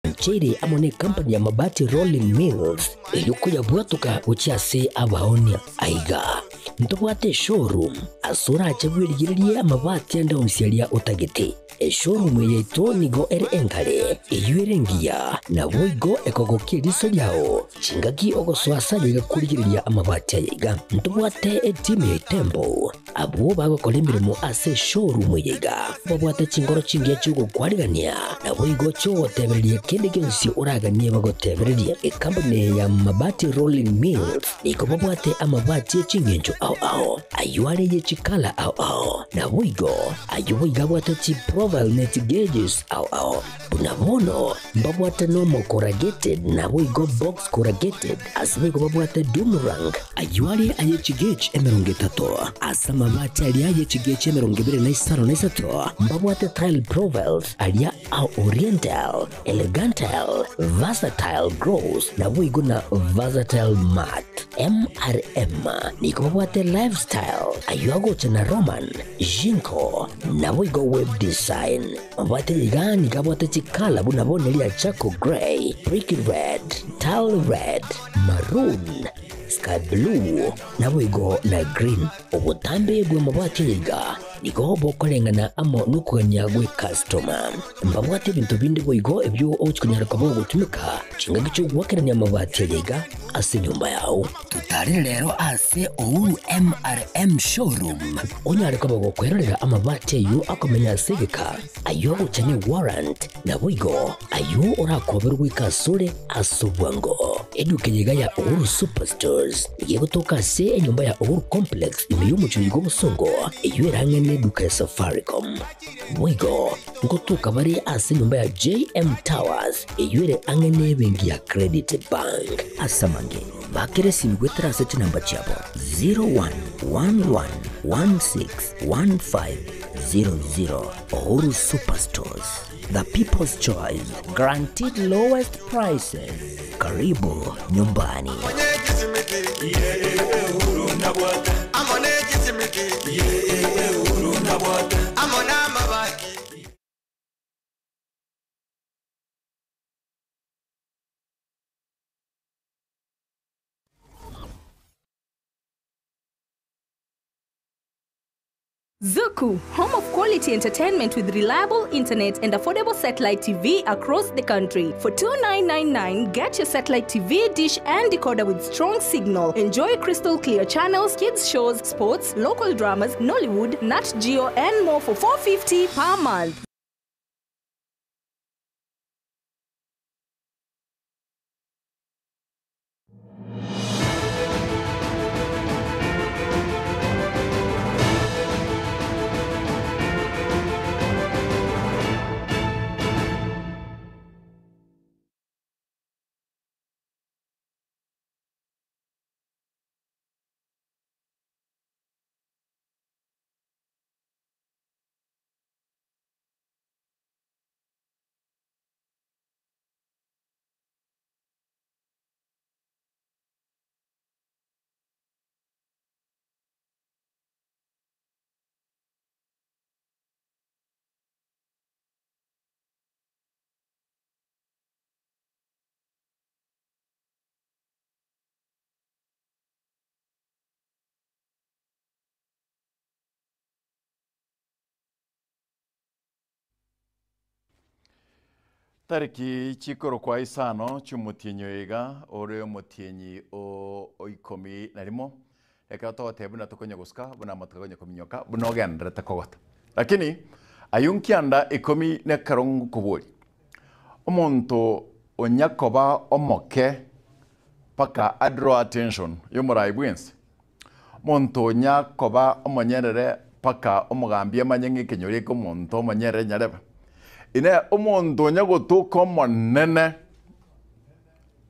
Bwancheire amo necompany ya Mabati Rolling Mills erio koyabwatoka gochia ase abaonia. Aiga ntobwate eshowroom ase orache bwerigererie amabati ande onsi aria otagete. Eshowroom eye yaito nigo ere enkare, eyio ere engiya, naboigo ekogokia eriso riao chingaki ogosoa ase aye iga korigereria amabati aya iga. Ntobwate etimu ya Itembo Abwo bagokora emeremo ase eshowroom eye iga babwate chinkoro chingiya chi'ogokwarigania, naboigo chi'ogotebereria kende gionsi oraganie bagotebererie. Ekampuni eye ya Mabati Rolling Mills nigo babwate amabati e chingencho ao ao, ayio are ye chikala ao ao, naboigo ayio boigo abwate chiprofile ne chigauges ao ao. Buna bono mbabwate normal corrugated naboigo box corrugated, ase boigo babwate doom rank, ayio are aye chigauge 30, ase amabati aria aye chigauge 23 mbabwate tile profiles aria a oriental, elegantal, versatile gloss naboigo na versatile matte. MRM nigo babwate lifestyle, ayio agocha na Roman, Jinko, naboigo web design. Mabwate iga nigo abwate chikala buna bono ria charcoal grey, brick red, tile red, maroon, sky blue, naboigo na green. Obotambe bw'amabati aya iga nigo bokoreng'ana amo nokogania gw'ecustoma. Mbabwate ebinto binde boigo ebio ogochia konyara koba ogotumeka chingaki chi'ogoakerania amabati aya iga ase enyomba yao. Totarere rero ase Uhuru MRM Showroom onyare koba gokwerorera amabati ayio akomenya ase egeka, ayio agocha ne warrant, naboigo ayio orakoberwe goika asore ase obwango. Eduka eye iga ya Uhuru Superstores nigo egotoka ase enyomba ya Uhuru Complex ime y'omochie oiga obosongo, eyio ere ang'e neduka ya Safaricom. Boigo ngotoka bare ase enyomba ya JM Towers eyio ere ang'e nebenki ya Credit Bank. Ase amange, bakera esimi goetera ase chinamba chiabo 0111161500. Uhuru Superstores, the people's choice, guaranteed lowest prices. Karibu nyumbani. Zuku, home of quality entertainment with reliable internet and affordable satellite TV across the country. For 2999, get your satellite TV, dish and decoder with strong signal. Enjoy crystal clear channels, kids shows, sports, local dramas, Nollywood, Nat Geo and more for 450 per month. Tariki chikorokwa isano chi'omotienyi oyo iga, ore omotienyi o ikomi na rimo, ekero togoteba buna tokonya gosuka, buna amatuko akonya kominyoka, buna ogendererete kogota. Lakini ayio nkianda ikomi na ekero ngokoboria, omonto onya koba omoke mpaka adraw attention y'omorai bwensi, omonto onya koba omonyerere mpaka omogambi amanye ng'a ekenyoro eke omonto omonyerere nyarebe. Inee, omonto onya gotoka omonene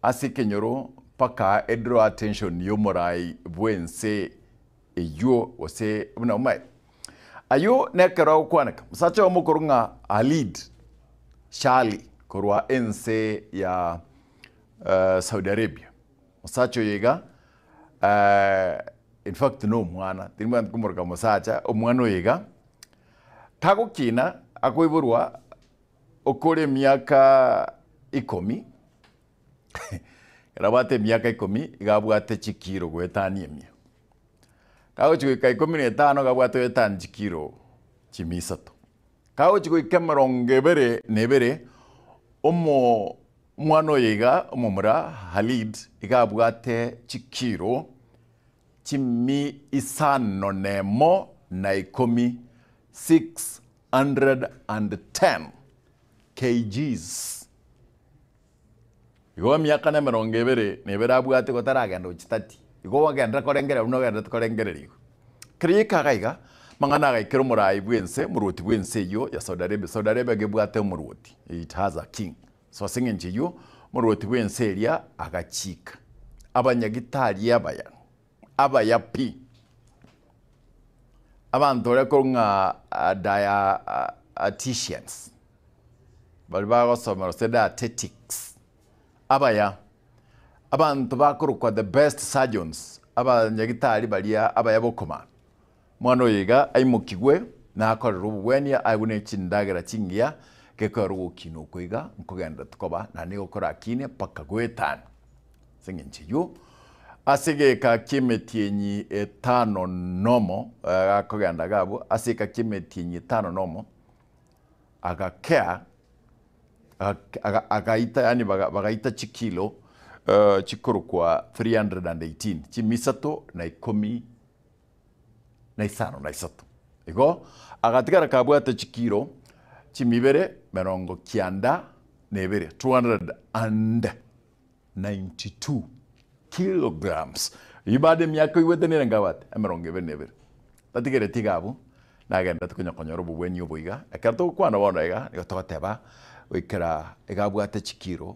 ase ekenyoro mpaka edraw attention y'omorai bwense eywo gose buna omaete? Ayio nekero agokwaneka, omosacha oyomo okorwa ng'a Khalid Shali korwa ense ya Saudi Arabia. Omosacha oyo iga in fact na omwana, tindi komoroka mosacha, omwana oyo iga, kagokina akoiborwa okore emiaka Ikomi, ekero abwate emiaka ikomi, iga abwate chikiro goetania emia. Kagochi goika ikomi na etano iga abwate goetania chikiro chimia isato. Kagochi goika emerongo ebere na ebere, omo omwana oyo iga omomura Halid iga abwate chikiro chimia isano na emo na ikomi, 610 kgs. Igo emiaka na emerongo ebere na ebere abwate igo taragenda gochia tati. Igo ogenderere korengereria buna ogendererete korengereria igo. Kera yaika iga iga, amang'ana agaikera omoraai bw'ense, omorwoti bw'ense eyio ya Saudi Arabia. Saudi Arabia iga ebwate omorwoti, it has a king. So ase eng'encho eyio, omorwoti bw'ense eria agachika abanyagitari abaya, abaya pi, abanto baria korwa ng'a dieticians, baria bagosoma gose dietetics, abaya, abanto bakorokwa the best surgeons, abanyagitari baria abaya bokomana. Omwana oyo iga aimokigwe na akorerwe obogwenia aegwe ne chindagera chingiya, gekoera ogokina oko iga nkogenderete koba naende nigo korakine mpaka goetania. Ase engencho eyio, ase egeka ki'emetienyi etano nomo, gakogenda iga abwo, ase egeka ki'emetienyi etano nomo, agakea, agaita yaani bagaita chikilo chikorokwa 318, chimia isato na ikomi na isano na isato. Igo agatigara kabwate chikilo chimia ibere merongo kianda na ibere, 292 kilograms. Eyio bado emiaka oigwete nere nkabwate emerongo ebere na ebere. Tatigereti iga abwo, nagenderete konya konyora obobweni obo iga. Ekero togokwana bono iga, nigo togoteba goikera iga abwate chikilo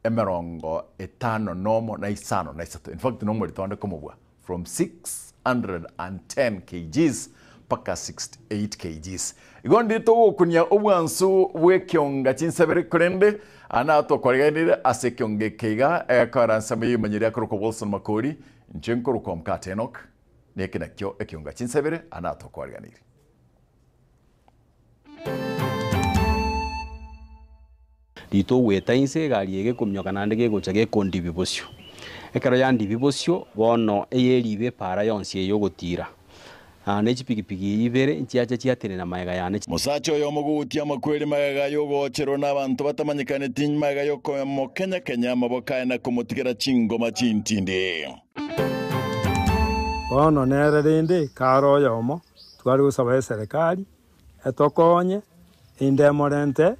emerongo etano nomo na isano na isato, in fact nomorito onde komobua from 610 kgs mpaka 68 kgs. Igo ndiri togokunia obwansu bw'ekionga chinsebere korende aa nao tokwareganire ase ekionga eke iga egekora ensemo y'eimanyeri akorokwa Wilson Makori, inche nkorokwa Omkate Enock, neke nakio ekionga chinsebere aa nao tokwareganire. Rito ogweta inse egari eye gekominyoka naende gegocha gekondibia bosio. Ekero yandibia bosio, bono eyeribe epaara yonsi eye ogotira. Ne chipigipigi eyio ibere nchiacha chiatenena magega yane. Mosacha oyomo gogotia amakweri magega y'ogoocherwa n'abanto batamanyekaneti, magega y'okomokenya-kenya amaboko aye na komotigera chingoma chintindi. Bono nere rende kare oyomo tware gosaba eserekari etokonye, inde emorente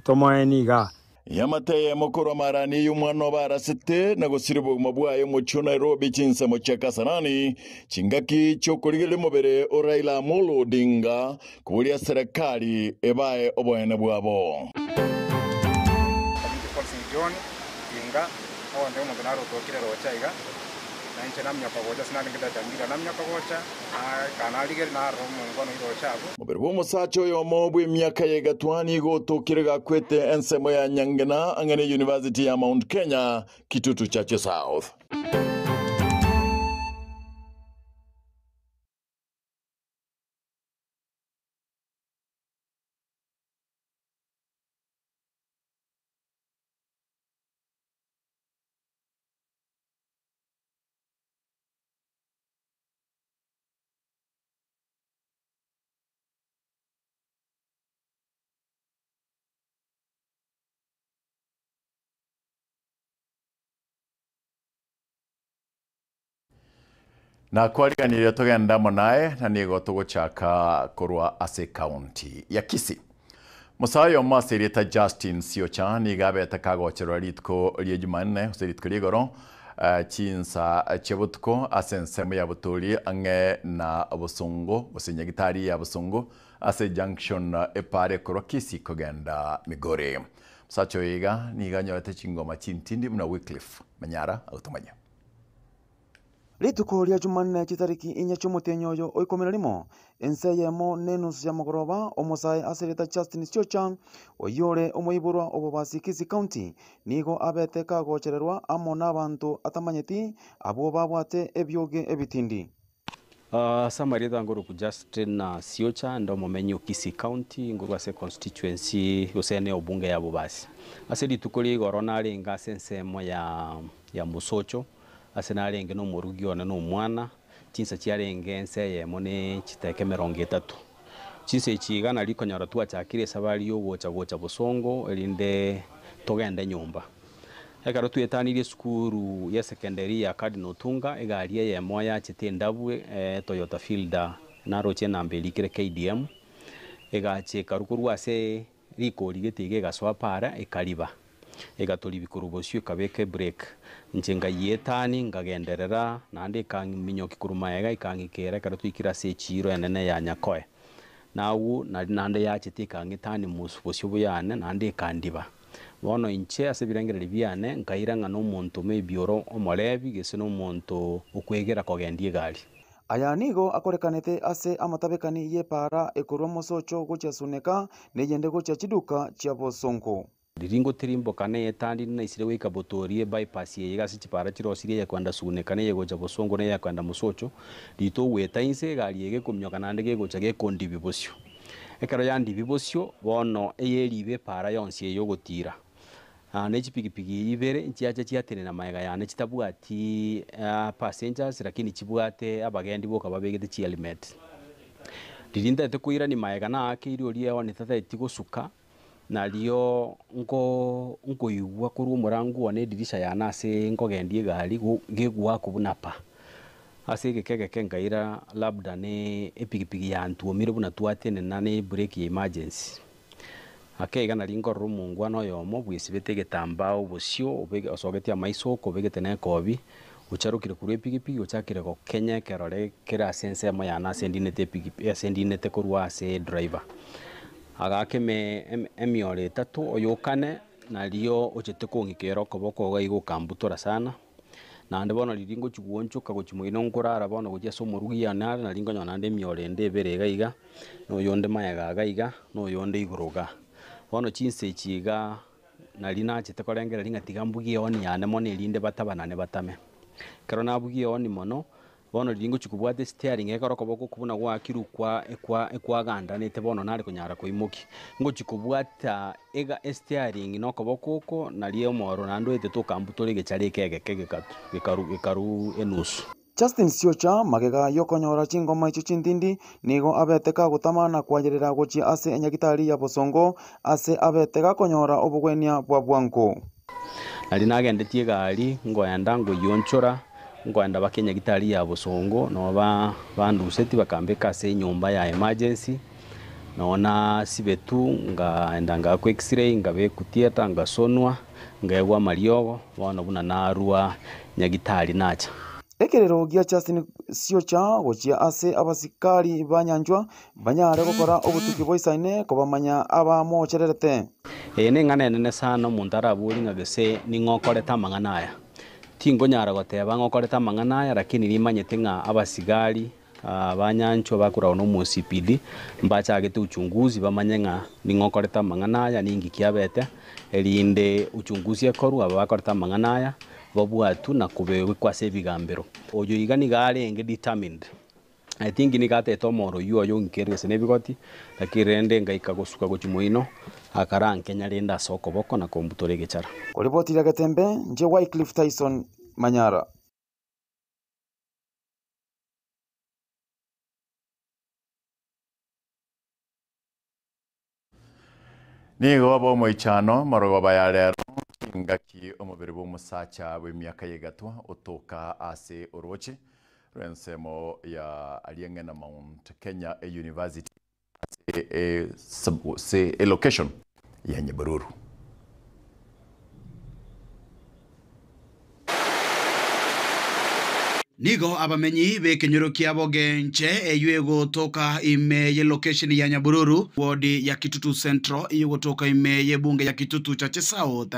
tomoeni igaa. Eamate eyemo korwa Marani y'omwana obo arasete na gosiria obogima bwaye omochie o Nairobi chinsemo chia Kasarani chingaki chi'okorigereria omobere o Raila Amolo Odinga koboria serekari ebae oboene bwabo. Community Policing John Tinga, oonde omonto nare otokire roche aiga, na inche naminyoka gocha ase narenge daraja mbili, naminyoka gocha, naika narigereria narora omongwana oria roche abwo. Mobere bw'omosacha oyomo bw'emiaka ya egatwa nigo otokire gakwete ensemo ya Nyangena ang'e ne University ya Mount Kenya, Kitutu Chache South. Nakwariganirie togende amo naye, na nigo togochaka korwa ase ekaunti ya Kisii. Mosae oyomo ase erieta Justin Siocha nigo abete kagocherwa rituko ria Jumanne gose rituko ria igoro chinsa chia botuko ase ensemo ya Buturi ang'e na Bosongo gose Nyagitari ya Bosongo ase junction epare korwa Kisii kogenda Migori. Omosacha oyo iga nigo anyorete chingoma chintindi buna Wycliffe Manyara agotomanya. Rituko ria Jumanne chitariki inye chi'omotienyi oyo o ikomi na rimo, ense eyemo na enusu ya mogoroba, omosae ase erieta Justin Siocha, oyio ore omoiborwa o Bobasi Kisii County, nigo abete kagochererwa amo nabanto atamanyeti abwo babwate ebioge ebitindi. Ase amarieta ngoroku Justin Siocha, nde omomenyi o Kisii County, nkorwa ase econstituency gose ene obunge ya Bobasi. Ase rituko ria igoro narenge ase ensemo ya ya Mosocho, ase narenge na omorugi one na omwana, chinsa chiarenge ense eyemo ne chidakika emerongo etato. Chinsa echi iga nari konyora twachakire esabari ya ogocha gocha Bosongo erinde togende nyomba. Ekero twetanirie esukuru ya secondary ya Cardinal Otunga, egari eyemo yachete endabu Toyota Fielder naroche enamba erikire KDM, egacha ekarwa korwa ase rikori gete iga egasoa para ekariba, egatoribi korwa bosio ekabeka ebrake. Inche nkayietani nkagenderera naende ekang'minyokia korwa maega ekang'ikera ekero twaikire ase echiro enene ya Nyakoe. Nagwo nari naende yachete ekang'etani mos bosio buyane naende ekandiba. Bono inche ase ebirengererio biane nkaira ng'a nomonto maybe ore omorebi gese nomonto okwegera kogendia egari. Aya nigo akorekanete ase amatabekani y'epaara ekorwa mosocho gochia Suneka, na eyende gochia chiduka chia bosongo. Riria ngotirimboka netandi naisire goika Botoria ebypass eye iga ase chipara chirosirie eyekoenda Suneka na eyegocha Bosongo na eyekoenda Mosocho, rito ogoeta inse egari eye gekominyoka naende gegocha gekondibia bosio. Ekero yandibia bosio, bono eyeriba epaara yonsi eye ogotira. Ne chipigipigi ibere nchiacha chiatenena magega yane chitabwati passengers lakini chibwate abagendi boka babegete chihelmet. Riria ntaete koirania magega naakeire oria eoni tataeti gosuka, nario nko nkoigwa korwa omorango one edirisha yane ase nkogendia egari go gegoakwa buna pa. Ase egeka egeke nkaira labda ne epigipigi yantuomire buna twatenena ne ebrake ya emergency. Ake iga naria nkorora omongwana oyomo bwesibete egetambaa obosio obege osogetie amaiso oko obegete na ekobi, ocharokire korwa epigipigi ochakire gokenya ekerore kere ase ensemo yane ase ndinete epigipi ase ndinete korwa ase edriver. Agaaka eme eme emioro etato oyokane nario ochete kong'ikera okoboko iga iga okambutora sana. Naende bono riria ngochia goonchoka gochia moino nkorara bono gochia ase omorugi one are nari nkonyora naende emioro ende ebere iga iga, na oyonde magega iga iga, na oyonde igoro igaa. Bono chinsa echi igaa, nari nachete korengereria ng'a tiga mbugie ehoni yane mono erinde batabanane batame. Ekero nabugia ehoni mono, Bono riria ngochia kobwata esitearing ekero okoboko okwo buna gwakirwe kwa ekwa ekwagandanete bono nare konyara koimokia. Ngochia kobwata ega esitearing na okoboko oko nario omoro naende oetete okambutora egechara eke egeke gekatu gekaru gekaru enusu. Justin Siocha magega y'okonyora chingoma echio chintindi, nigo abete kagotama na koayerera gochia ase enyagitari ya bosongo ase abete gakonyora obogwenia bwa bwango. Nario nagendetie egari, ngoenda ngoyionchora, nkoenda baka enyagitari ya bosongo, noo ba banduseti bakambeka ase enyomba ya emergency, noo nasibetu ngaenda ngaakwa x-ray, ngabekwa theatre, ngasonwa, nkaegwa amariogo, bono buna narwa nyagitari nacha. Ekerero gia Justin Siocha gochia ase abasikari ba nyanchwa banyare gokora obotuki boisaine kobamanya abamochererete. Eye neng'ana enene sana omonto araborie ng'a gose ning'o okorete amang'ana aya. Tinkonyara goteba ng'a okorete amang'ana aya lakini nimanyete ng'a abasigari ba nyanchwa bakoragwa na omo CPD mbachagete uchunguzi bamanye ng'a ning'o okorete amang'ana aya ninki kiabete erinde uchunguzi ekorwe aba bakorete amang'ana aya babwatwe na kobekwa ase ebigambero. Oyo iga nigo arenge determined. I think nigo atete omoro oyio oye ong'ikere gose na ebigoti, lakini rende ngaika gosuka gochia moino, akarankenya rende ase okoboko na kombutora egechara. Koriboti ria Getembe, Nche Wycliffe Tyson Manyara. Nigo bomoichano marogoba ya rero chingaki omobere bw'omosacha bw'emiaka ya egatwa otoka ase oroche rw'ensemo ya aria ng'ina Mount Kenya University ase e sub gose e location ya Nyabururu. Nigo abamenyi b'ekenyoro kia Bogenche eyio egotoka ime y'elocation ya Nyabururu, ward ya Kitutu Central eyio egotoka ime y'ebunge ya Kitutu Chache South,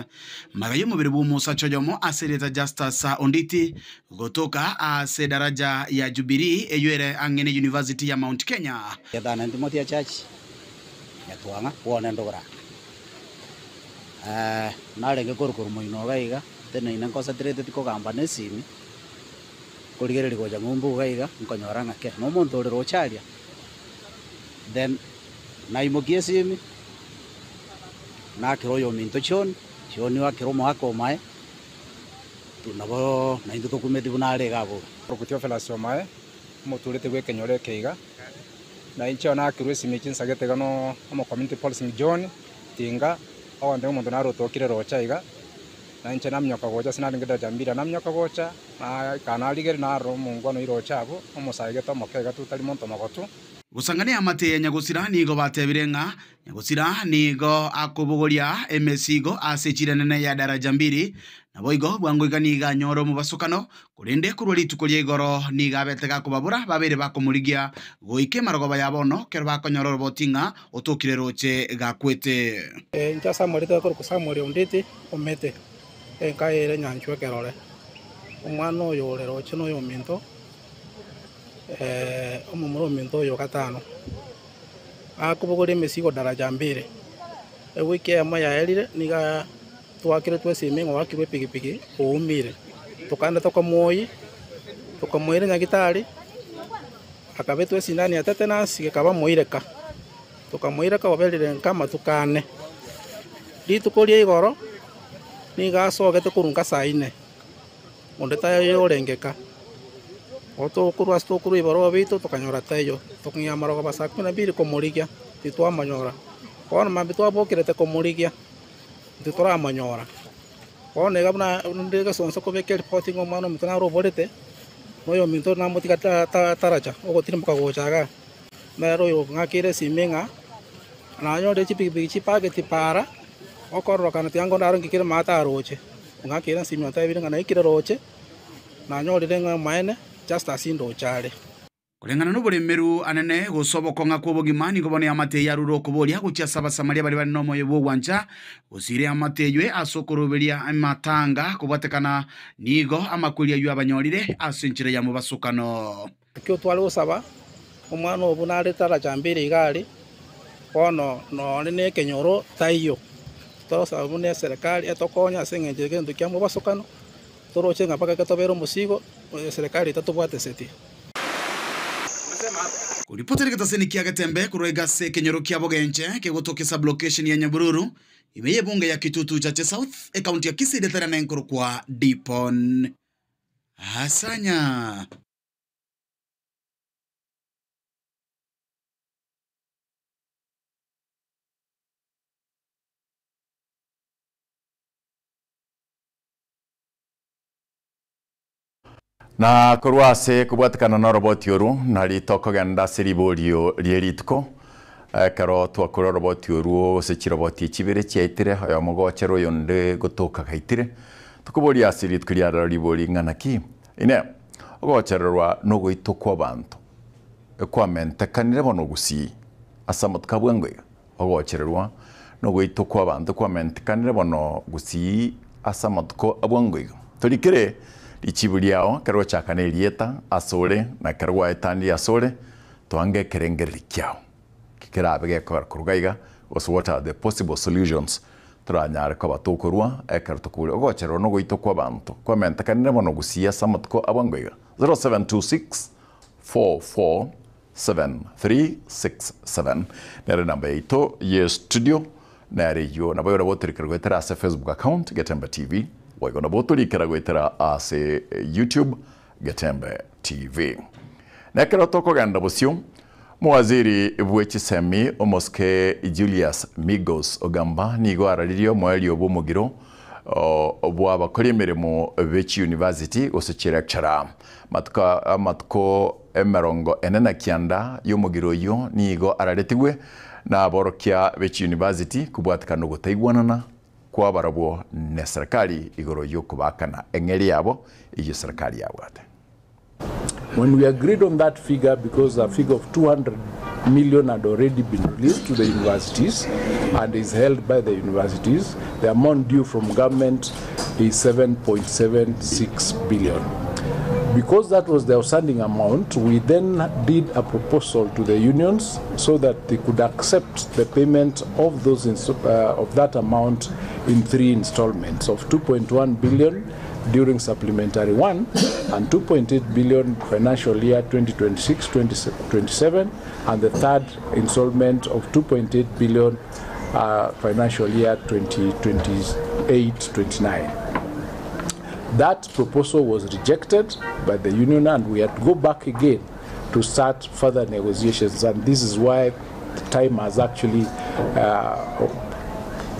magega y'omobere bw'omosacha oyomo ase erieta Justus Onditi gotoka ase edaraja ya Jubilee eyio ere ang'e ne University ya Mount Kenya. Getana Timothy Achachi, Nyatwang'a, bwone ndogora. Narenge korwa korwa moino iga iga, teneine nconcentrate kogamba na esimi. Nkorigereria gocha ng'umbu iga iga, nkonyora ng'a kei, na omonto ore roche aria. Then naimokia esimi, nakera oyominto John, John oakera omoaka omae, nabo naintwe tokumeti buna are iga abwo iga. Korokwa Theophilus Omae, omotureti bw'ekenyoro eke iga, na inche nakerwa esimi chinsagete iga no omo community policing John Tinga, ogontebia omonto nare otokire roche aiga, na inche naminyoka gocha ase narenge daraja mbili, naminyoka gocha, naika narigeria narora omongwana oire roche abwo, omosaegete omoke iga tu tari monto mogotu. Gosang'ania amate ya nyagosira nigo batebire ng'a nyagosira nigo akobogoria emesigo ase echira enene ya daraja mbili, naboigo bwango iga nigo anyore omobasokano, korende korwa rituko ria igoro nigo abete gakobabora babere bakomorigia goika emarogoba ya bono ekero bakonyora oroboti ng'a otokire roche gakwete. Inche ase amarieta akorokwa Samuel Onditi Omete, enka ere nyanchwa ekerore. Omwana oyo ore roche noyominto, omomura ominto oyo gatano, akobogoria emesigo daraja mbili. Ewiki eyemo yaerire nigo twakeretwe esimi ng'a oakirwe epikipiki oumire. Tokaenda tokamoyia, tokamoira nyagitari, akabetwa esindani ya tetanus gekaba moireka. Tokamoireka oberire nka amatuko ane. Rituko ria igoro nigo asogete korwa nka saa ine. Onde taiyo orengeka, igo tokorwa ase tokorwa ebibarua biaito tokanyora taiyo, tokong'ea amarogoba saa kumi na mbili komorigia, titwamonyora. Bono mambia twabokerete komorigia, titoramonyora. Bono iga buna rinde egesonso kobeka eripoti ng'a omwana ominto naro oborete, na oyominto namotiga taracha ogotirimboka gocha igaa. Nere oyo ong'akeire esimi ng'a nanyore chipikipiki chipaketi paara, okororokana tiga nkonde ng'ikere maate aroche. Ong'akeire esimi ontebire ng'a naikire roche, nanyorire ng'a omaene Justus ndoche are. Koreng'ana noboremeru anene gose obokong'a kw'obogima nigo bono eamate eye yarure okoboria gochia ase Abasamaria baria bare nomoyo bw'ogwancha, gosiira eamate eywe ase okoroberia amatanga kobwatekana nigo amakweri ayio abanyorire ase enchera ya mobasokano. Ekio tware gosaba, omwana oo buna are taracha mbere iga are, bono nonye na ekenyoro taiyo. Togosaba buna eserekari etokonye ase eng'encho y'egento kia mobasokano, toroche ng'a mpaka ekero tobere omosigo, eserekari etatobwateseti. Koripotera egetaseni kia Getembe korwa iga ase ekenyoro kia Bogenche kegotoka esublocation ya Nyabururu ime y'ebunge ya Kitutu Chache South, ekaunti ya Kisii ritari na enkorokwa Dipon Asanya. Na korwa ase kobwatekana noroboti oru, nari tokogenda ase riborio rie rituko. Ekero twakora oroboti oruo gose chiroboti chibere chiaitire, oyomo gochera oyonde gotoka gaitire, tokoboria ase rituko ria rero ribori ng'a naki? Inee! Ogochererwa nogoitwa kw'abanto kwamentekanire bono gusii ase amatuko a bwango iga? Ogochererwa nogoitwa kw'abanto kwamentekanire bono gusii ase amatuko a bwango iga? Torikere richibu riao ekero gochaka nerieta asore, na ekero gwaetanirie asore, toange ekerengererio kiao kerabe gekogera korwa iga, gose what are the possible solutions toranyare koba tokorua ekero tokoboria ogochererwa nogoitwa kw'abanto kwamentekanire bono gusii ase amatuko a bwango iga? 0726 44 7367 nere namba yaito ye studio nere eyio nabo igo nabo otorikera goetera ase Facebook account Getembe TV boigo nabo otorikera goetera ase YouTube Getembe TV. Na ekero tokogenda bosio Mowaziri bwe chisemi omosike Julius Migos Ogamba nigo araririe omoerio bw'omogiro bw'abakori emeremo be chiuniversity gose chilecturer. Matuko amatuko emerongo ene na kianda y'omogiro oyio nigo araretigwe naborokia be chiuniversity kobwatekana ogotaigwanana kwabarabwo neserikali igoro y'okobaakana eng'eria yabo eyio serikali yabwate. When we agreed on that figure, because a figure of 200 million had already been released to the universities and is held by the universities, the amount due from government is 7.76 billion. Because that was the outstanding amount, we then did a proposal to the unions so that they could accept the payment of those of that amount in three installments of 2.1 billion during supplementary 1 and 2.8 billion financial year 2026-2027 and the third installment of 2.8 billion financial year 2028-29. That proposal was rejected by the union and we had to go back again to start further negotiations and this is why time has actually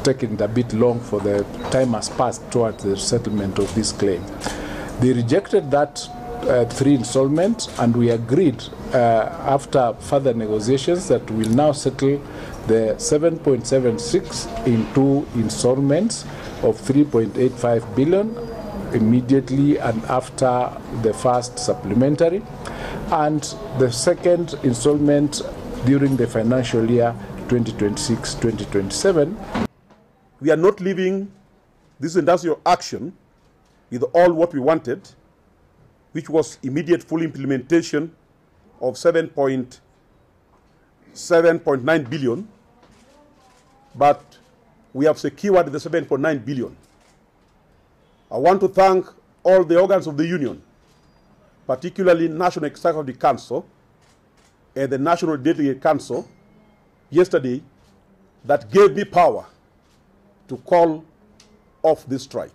taken a bit long for the time has passed towards the settlement of this claim. They rejected that uh, three installments and we agreed uh, after further negotiations that we'll now settle the 7.76 in two installments of 3.85 billion immediately and after the first supplementary and the second installment during the financial year 2026-2027. We are not leaving this industrial action with all what we wanted, which was immediate full implementation of 7.7.9 billion, but we have secured the 7.9 billion. I want to thank all the organs of the union, particularly National Executive Council and the National Delegate Council yesterday that gave me power to call off this strike.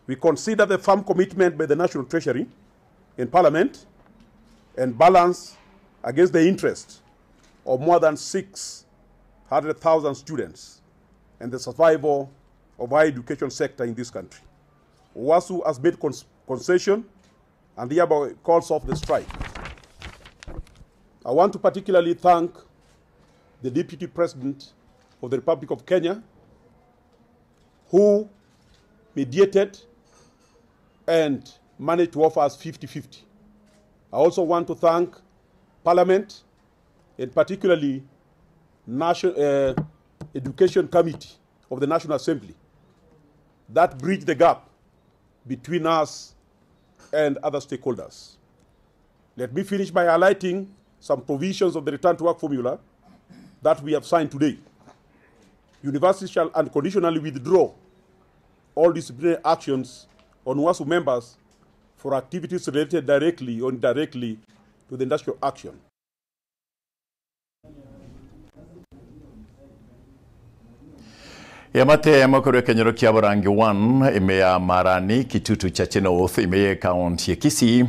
We consider the firm commitment by the National Treasury in Parliament and balance against the interest of more than 600,000 students and the survival of our education sector in this country. UASU has made concession and thereby calls off the strike. I want to particularly thank the Deputy President of the Republic of Kenya, who mediated and managed to offer us 50 50. I also want to thank Parliament and particularly National Education Committee of the National Assembly that bridged the gap between us and other stakeholders. Let me finish by highlighting some provisions of the return to work formula that we have signed today. Universities shall unconditionally withdraw all disciplinary actions on UASU members for activities related directly or indirectly to the industrial action. Yamate makore kenyero kia Borangi 1 ime ya Marani Kitutu Chache North ime ya kaunti ya Kisii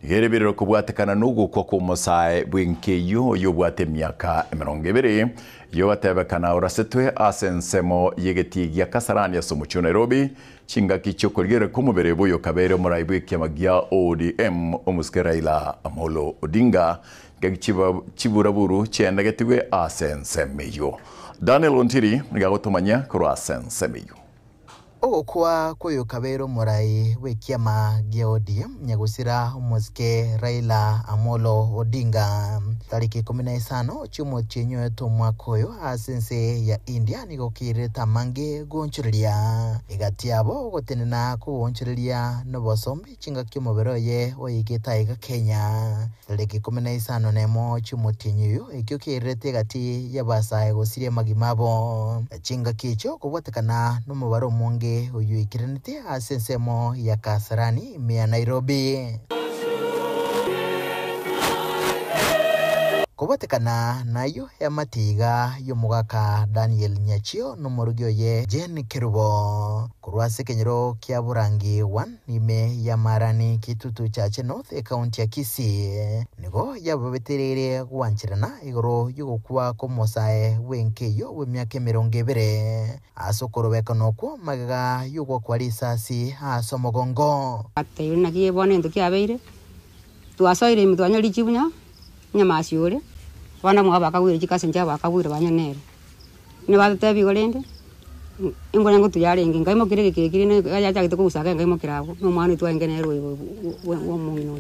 gerebirero kobwatekana nogokwa kwa omosae bwenkeyo yobwate emiaka 20 yogatebekana orasetwe ase ensemo y'egetii gia Kasarani ase omochie o Nairobi chingaki chiokorigerera kwa omobere boyo kabere omorai bwa ekiama gia ODM omosike Raila Amolo Odinga ngaki chiburaburu chiendegetigwe ase ensemo eywo. Daniel Ontiri nigagotomanya korwa ase ensemo eywo. Ogokwa koyo kabere omorai bwa ekiama gia ODM nyagusira omosike Raila Amolo Odinga tariki 15 chiomochi nyoete omwaka oyo ase ense ya India nigo kirete amange gonchoreria egati yabo ogotenena kogonchoreria nobosombi chingaki omobere oye oigete aiga Kenya tariki 15 chiomotienyi oyo ekio kirete egati y'abasae gosiria amagima abo chingaki echio kobwatekana nomobare omonge oyo ikiranete ase ensemo ya Kasarani ime ya Nairobi. Kobwatekana nayo ematiga y'omogaka Daniel Nyachio n'omorugi oye Jane Kerubo korwa ase ekenyero kia Borangi 1 ime ya Marani Kitutu Chache North ekaunti ya Kisii nigo yababetereire gwancherana igoro y'ogokwa kw'omosae bw'enkeyo bw'emiaka 20 ase okorobekana okwo magega y'ogokwa risasi ase omogongo. Ateire naki bono ento kiabeire twasoire ime twanyora chibunya nyamasi ore bana mwa bakagwire chikase ncha bakagwire banyanere ne batebi gorende ingone ngo tuyarenge ngai mokire kikiri ne yachagite kugusaka ngai mokirabo no mwana twaenge nero wo mungino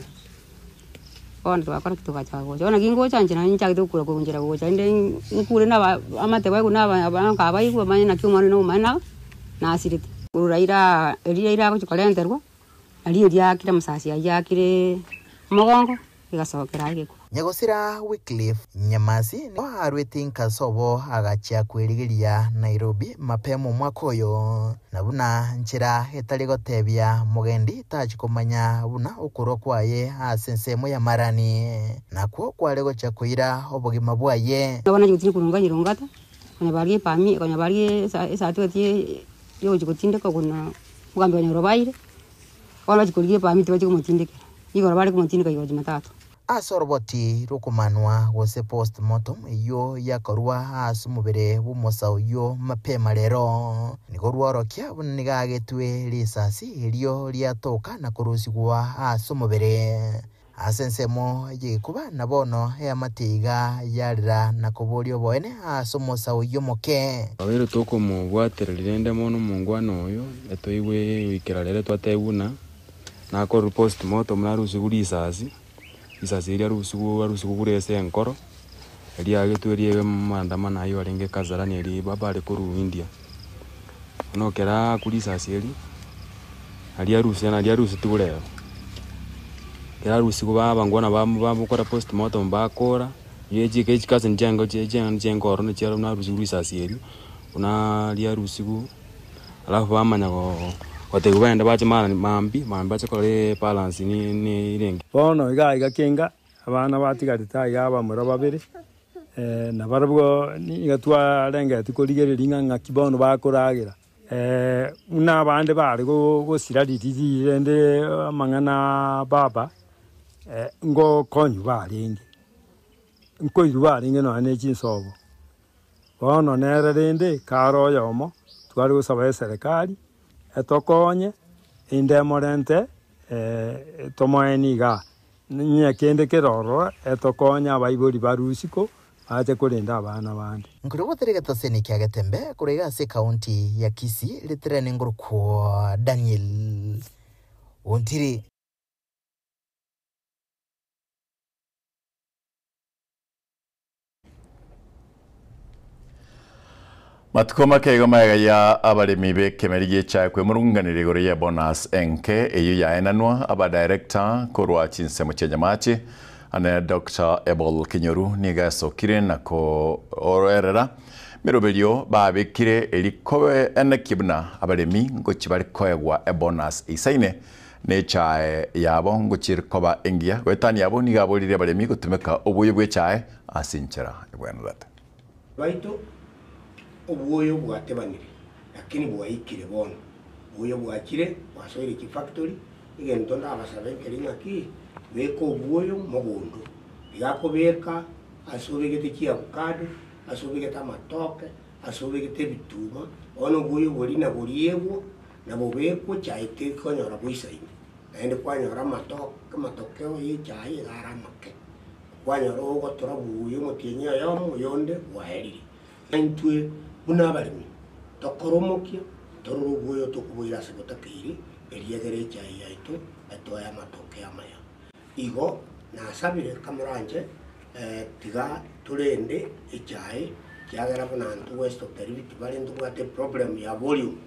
ona twakora tugachago ona gingo chanje na nchagite kukura kunjira gocha inde nkure na amate baigu na banka baigu manya na kyumwana no mana na asirite kurura ira eria ira gochikorenterwa ari eria kira musasi yakire mugongo igasokera igiko. Nyagosira Wycliffe Nyamasi nigo arwete inka sobo agachia kwerigeria Nairobi mapema omwaka oyo, na buna nchera etari gotebia mogendi tachi komanya buna okorwa kwaye ase ensemo y'amarani nakwo kware gochia koira obogima bwaye. Bono nachia gotindekwa Ronga Nyarongata, konya baria epami konya baria esa esatifiketi ya ogochia gotindeka buna omogambi onya orobaire, bono bachia korigia epamiti bachie komotindekera, igoro bare komotindeka igoro jumatatu. Ase oroboti rw'okomanwa gose post-mortem eyio yakorwa ase omobere bw'omosa oyio mapema rero, nigo rworokia buna nigo aagetwe risasi erio riatoka na korusigwa ase omobere. Ase ensemo y'egekuba na bono eamate iga yarera na koboria oboene ase omosa oyio omoke. Twabeire tokomobwatereria rende mono omongwana oyo, etoigwe goikera rero twatebwa buna nakorwa postmortem narusigwe risasi. Risasi erio arusigwe arusigwe bure ase enkoro, riagetwe riebe maandamano aywo arenge Kasarani eria baba are korwa India. Bono ekero aakwa risasi erio, nario arusia nario arusetigwe rero. Ekero arusigwe babangwa na bamokora postmortem bakora, echike chikasi chiango chiankoro chiaro narusigwe risasi erio, buna riarusigwe alafu bamanya gotebiwa bagende bache maambia, maambia bache korora ebalance nirenge. Bono iga iga kenga, abana batigarete aiga abamura babere, na barabwo niga twarengeti korigereria ng'a ng'aki bono bakoragera. Buna abande bare gosira ririri rende amang'ana baba, ngokonywa barenge, nkoirwa barenge nonya na chinsobo. Bono nere rende kare oyomo, tware gosaba eserekari, etokonye, ende emorente tomoeni igaa. Onye kende kere ororo, etokonye abaibori barue isiko, bache korenda abana bande. Nkorigotera egetoseni kia Getembe korwa iga ase ekaunti ya Kisii ritirene ngorokwo Daniel Ontiri. Matuko make igo magega ya abaremi b'ekemeri gi'echae kwemurunganera igoro ye bonus enke eyio yaenanwa abadirector korwa chinsemo chia Nyamache ane Dr. Abel Kinyoru nigo esokire na koorerera meroberio babekire erikobe enekie buna abaremi ngochi bari koegwa ebonus eisaine na echae yabo ngochi koba engiya goetania abo nigo aborire abaremi gotumeka obuya bwa echae ase enchera ebwenerete. Baito obwoyo bwatebanire, lakini bwaikire bono. Obwoyo bwachire, bwasoire chifactory, egento ndabasabe nkeri ng'aki, beka obwoyo mogondo. Iga akobeka ase obegete chiavocado, ase obegete amatoke, ase obegete ebituma, bono obwoyo boria naboriegwa, nabobekwa echae tekonyora boisaine. Naende kwanyora amatoke amatokeo ya echae iga are amake. Kwanyora ogotora buya omotienyi oyomo, oyonde bwaerire. Intwe buna abaremi, tokore omokia, torore obwoyo tokoboira ase botakeire, eriegere echae yaito etoe amatoke amaya. Igo nasabire kamoranche tiga torende echae, kiagera buna intwe West of the Rift Valley ntobwate eproblem ya volume.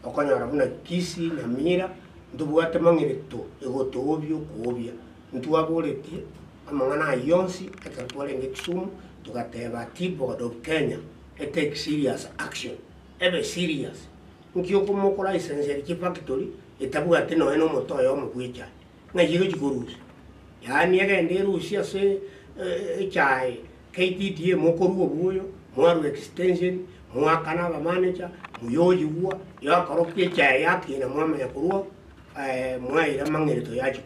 Okonyora buna Kisii, Nyamira, ntobwate mang'ereto egotoobia okoobia. Ntwaboretie amang'ana ayio onsi ekero twarenge Kisumu, togateba Tea Board of Kenya etake serious action, ebe serious. Nki okomokora license eria chifactory etabwati nonya na omote oyomo bwa echae, ng'ai egochi korusia? Yaani egende erusie ase echae KTDA mokorua obwoyo, mwarua extension, mwakana abamanager, muyoyigwa, yakorokia echae yakina mwamanya korwa mwaira amang'ereto yachia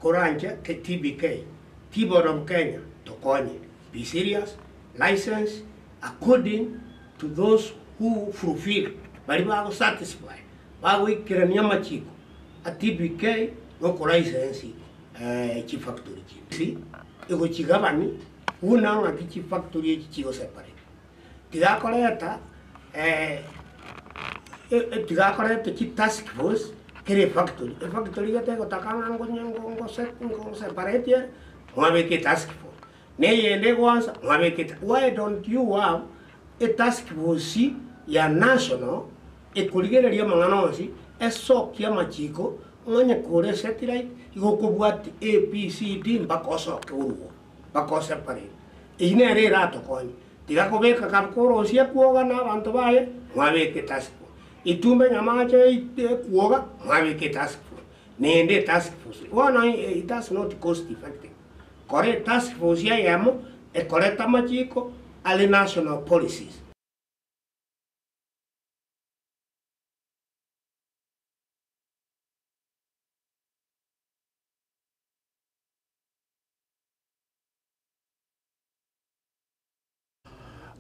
koranche TBK, Tea Board of Kenya, tokonye. Be serious, license according to those who fulfill, bari bago satisfy, bagoikerania amachiko a TBK nokolicense chifactory chinde. Egochigabani buna ng'aki chifactory echi chigoseparate. Tigakoreta tigakoreta chitask force kere efactory. Efactory gete egotaka ng'a ngoseparate ere, mwabeka etask force. Neyende egoansa, mwabeka. Why don't you have a task force ya national ekorigereria amang'ana onsi, esokia amachiko, ng'onye kore satellite, igo okobwati A, B, C, D mpaka osoke orwo. Bakoseparate. Eyio nere eratokonye. Tiga kobeka korosia kwoga na abanto baye, mwabeka etask force. Itumbe Nyamache ekwoga, mwabeka etask force. Nende etask force. Bono it does not cost effective. Kora etask force eyemo, ekorete amachiko are national policies.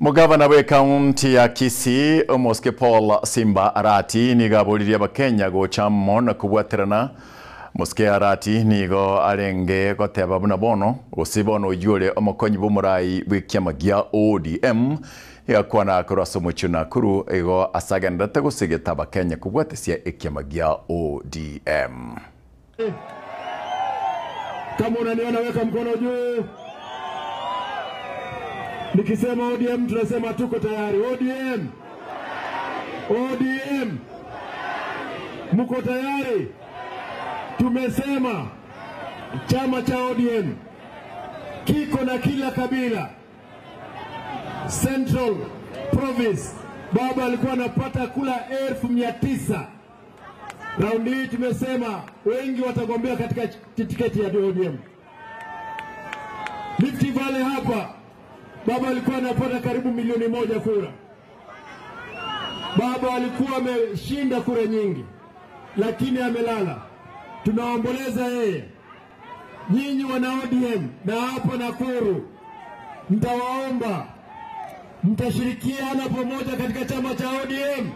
Mugavana bwe ekaunti ya Kisii Omosike Paul Simba Arati nigo aboririe Abakenya gocha amo na kobwaterana. Mosike Arati nigo arenge goteba buna bono gose bono oyio ore omokonyi bw'omorai bw'ekiama gia ODM igakwana korwa ase omochie o Nakuru igo ase agenderete gosegeta Abakenya kobwatesia ekiama gia ODM. Kama unaniona weka mkono juu. Nikisema ODM tunasema tuko tayari. ODM, ODM, mko tayari? Tumesema chama cha ODM kiko na kila kabila. Central Province baba alikuwa anapata kula 900,000. Raundi hii tumesema wengi watagombea katika tiketi ya ODM. Rift Valley hapa baba alikuwa anapata karibu 1,000,000 kura. Baba alikuwa ameshinda kura nyingi, lakini amelala. Tunaomboleza yeye. Nyinyi wana ODM na hapa Nakuru, mtawaomba mtashirikiana pamoja katika chama cha ODM.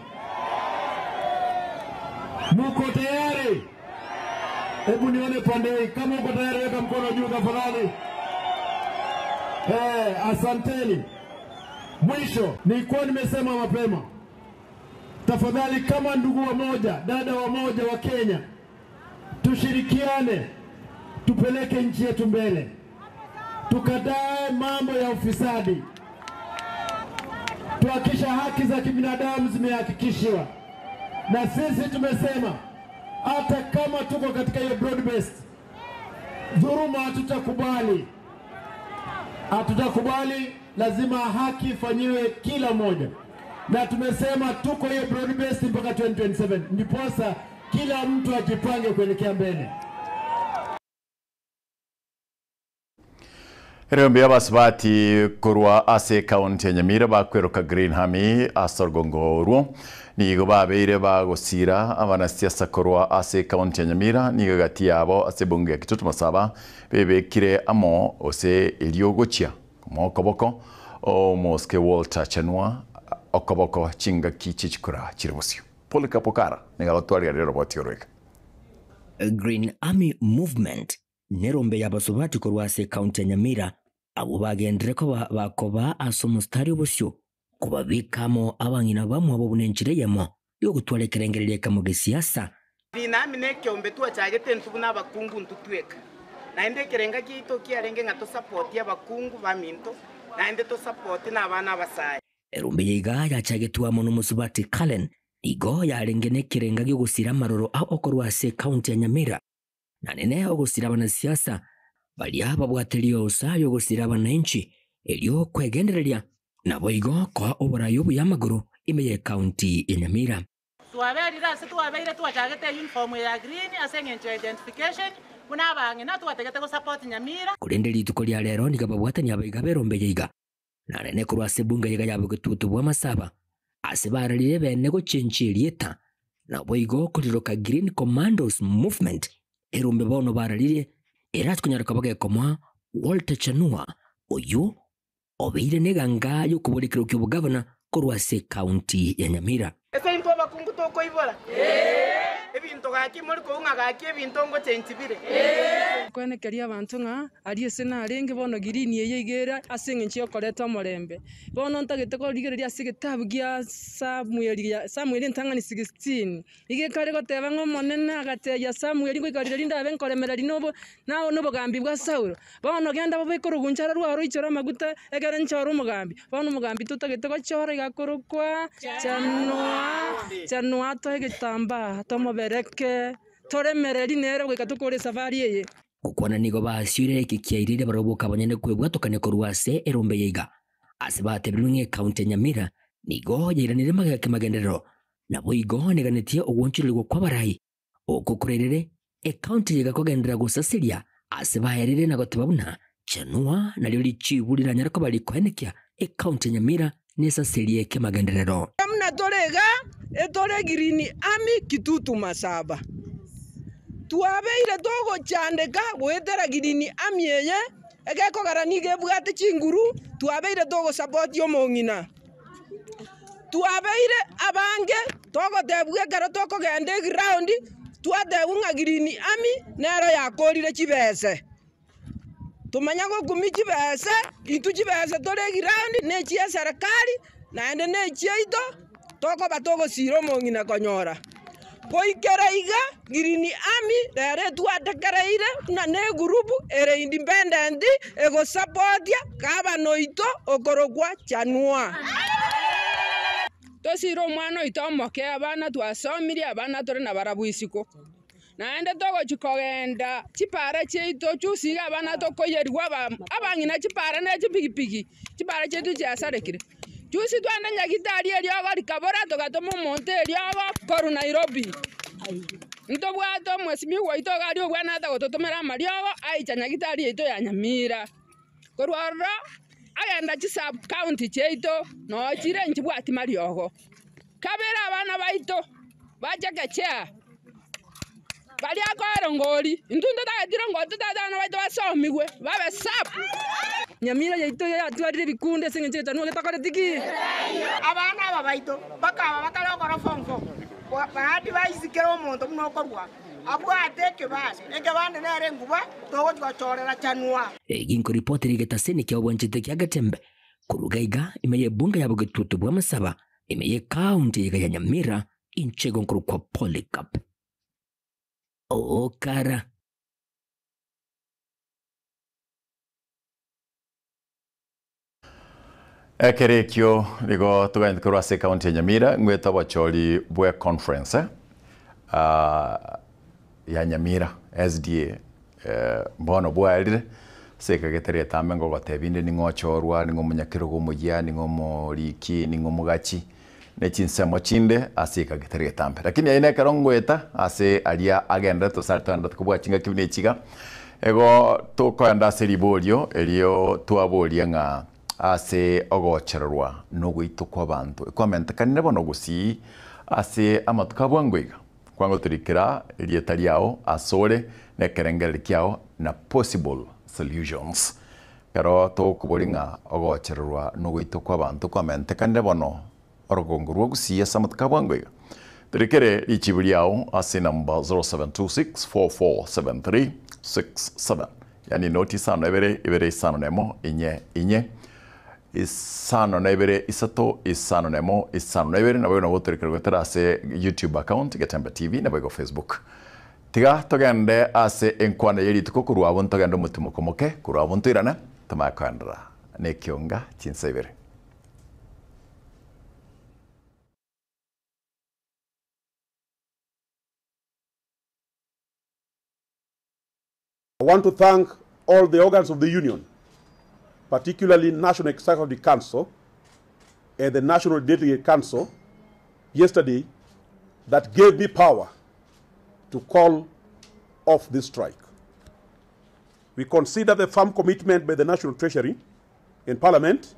Muko tayari? Hebu nione pande hii. Kama uko tayari, weka mkono juu tafadhali. Asanteni. Mwisho, nilikuwa nimesema mapema, tafadhali, kama ndugu wa moja, dada wa moja wa Kenya, tushirikiane, tupeleke nchi yetu mbele, tukatae mambo ya ufisadi, tuhakikisha haki za kibinadamu zimehakikishiwa. Na sisi tumesema hata kama tuko katika hiyo broad based, dhuluma hatutakubali, hatutakubali. Lazima haki ifanyiwe kila mmoja, na tumesema tuko hiyo broad based mpaka 2027, ndiposa kila mtu ajipange kuelekea mbele. Erombe y'abasubati korwa ase ekaunti ya Nyamira bakweroka Green Army ase orugongo orwo nigo babeire bagosira abanasiasa korwa ase ekaunti ya Nyamira nigo gati yabo ase ebunge ya Kitutu Masaba bebekire amo ase eriogochia mokoboko omosike Walter Chanua okoboko chingaki chichikura chiri bosio. Polycarp Okara nigo agotwarire roboti oroika. Green Army Movement nerombe y'abasubati korwa ase ekaunti ya Nyamira abo bagendere koba bakoba ase omostari obosio kobabikamo abang'ina bamwe abo bunenchire yemo yogotwara ekerengereria ekamo gesiasa. Nami nekiombe twachagete ntubu na abakungu ntutweka naende ekerenga kiaito kiarenge ng'a tosapoti abakungu baminto naende tosapoti na abana abasae. Erombe yaiga yachagetwe amo n'omusubati Kalen igo yarenge nekerenga giogosira amaroro ao okorwa ase ekaunti ya Nyamira na nene ogosira abanasiasa baria babwaterie osa yogosira abananchi erio kwegendereria nabo igo koa oborayi obuya amagoro ime ya ekaunti ya Nyamira. Twaberire ase twabeire twachagete uniform ya green ase eng'encho ya identification buna abang'ina twategete gosupport Nyamira. Korende rituko ria rero niga babwatani abaiga berombe yaiga na nene korwa ase ebunge yaiga ya bogetutu bwa Masaba ase bararire bene gochenchia erieta nabo igo koriroka Green Commandos Movement erombe bono bararire eratukonyareka bagekomoa Walter Chanua oyo obeire neganga yokoborekero kia obogavana korwa ase ekaunti ya Nyamira. Ase intwe abakungu tokoibora ebinto gaki muri koung'a gaki ebinto ngochenchibire kwenekeria abanto ng'a aria ase narenge bono girini eye igera ase eng'encho yokoreta omorembe bono ntagete korigereria ase egetabu gia Samueli ya Samueli entang'ani 16 igekare goteba ng'a omonene agateia Samueli ngoikarire rinde abe nkoremereri nobo nao nobogambi bwa Saulo bono genda bobeke orugunchara rwaro roichore amaguta ekere nchore omogambi bono omogambi totagete gochora iga akorokwa Chanua Chanua atoe egetambaa tomobereke toremereri nere goika tokore esafari eye. Gokwana nigo basioire eke kiairire barabwo boka abanyene kwebwatokania korwa ase erombe eye iga. Ase batebirirwe ng'a ekaunti ya Nyamira nigo yairanire magega kemagenderero, naboigo neganetie ogwonchorerigwa kw'abarai oko korairere ekaunti eye egakogenderera gosaseria ase baerire na goteba buna Chanua nario richibu riranyare koba rikoenekia ekaunti ya Nyamira nesaserie kemagenderero. Buna tore iga, etore Green Army Kitutu Masaba. Twabeire togochandeka goetera Green Army eye, egekogera nigo ebwate chinguru, twabeire togosapoti omong'ina. Twabeire abange togotebwa ekero tokogenda eground, twatebwa ng'a Green Army nero yakorire chibese. Tomanya gokumia chibese, intwe chibese tore eground ne echia eserekari, naende ne echiaito, tokoba togosira omong'ina konyora. Goikera iga, Green Army rero etwatekereire buna ne egroup ere independent egosapotia gavana oito okorokwa Chanua. Tosire omwana oito omoke, abana twasomirie, abana tore nabarabwo isiko. Naende togochia kogenda chipara chiaito chusi iga abana tokoiyerigwa abang'ina chipara ne chipigipigi, chipara chiaito chiasarekire. Chusi twende Nyagitari eriogo rikabora togatoma omonto eriogo korwa Nairobi. Ntobwate omwesimigwa oito iga aria obwenerete gototomera amariogo aicha Nyagitari yaito ya Nyamira. Korwa ororo agenda chisub county chiaito noo chire nchibwati mariogo. Kabere abana baito ba chekechea, baria akoera ngori, intwe ntotageti rongori totagete abana baito basomigwe babe sharp. Nyamira yaito yatwarire ebikundi ase engencho y'egetanwa getakoreti ki? Abana aba baito bakaba bakare gokora form four, baadvise kera omonto buna okorwa abwate ekebande, ekebande nere enguba togochia gochorera chanwa. Ginkoripotera egetaseni kia obwanchete kia Getembe korwa iga ime y'ebunge ya bogetutu bw'amasaba Ime y'ekaunti eyega ya Nyamira, inche igo nkorokwa Polycarp Okara. Ekero ekio nigo toganyete korwa ase ekaunti ya Nyamira ng'wete obochori bwe conference ya Nyamira SDA Bono bwarire, ase ekagete ritambe ngogotebia inde ning'o ochorwa, ning'o omonyakerogo omoyia, ning'o omoriki, ning'o omogachi, ne chinsemo chinde ase ekagete ritambe. Lakini aye nekero ngoeta ase aria agenderete gose aria togenderete kobua chingaki buna echi iga, igo tokoenda ase riborio erio twaboria ng'a ase ogochererwa na ogoitwa kw'abanto ekwamentekanire bono gosii ase amatuko a bwango iga. Kwangotorikera erieta riao asore na ekerengererio kiao na possible solutions. Ekero tokoboria ng'a ogochererwa nogoitwa kw'abanto kwamentekanire bono orogongo rwa gusii ase amatuko a bwango iga, torikere richibu riao ase enamba 0726447367 yaani noti isano ibere ibere isano na emo inye inye isano na ibere isato isano na emo isano na ibere naboigo nabo otorekire goetera ase YouTube account Getembe TV naboigo Facebook. Tiga togende ase enkwana ye rituko korwa abwo ntogende omotimoko moke korwa abwo ntoirane tomanye koenderera na ekionga chinsa ibere. I want to thank all the organs of the union, particularly National Executive Council and the National Delegate Council yesterday that gave me power to call off this strike. We consider the firm commitment by the National Treasury in Parliament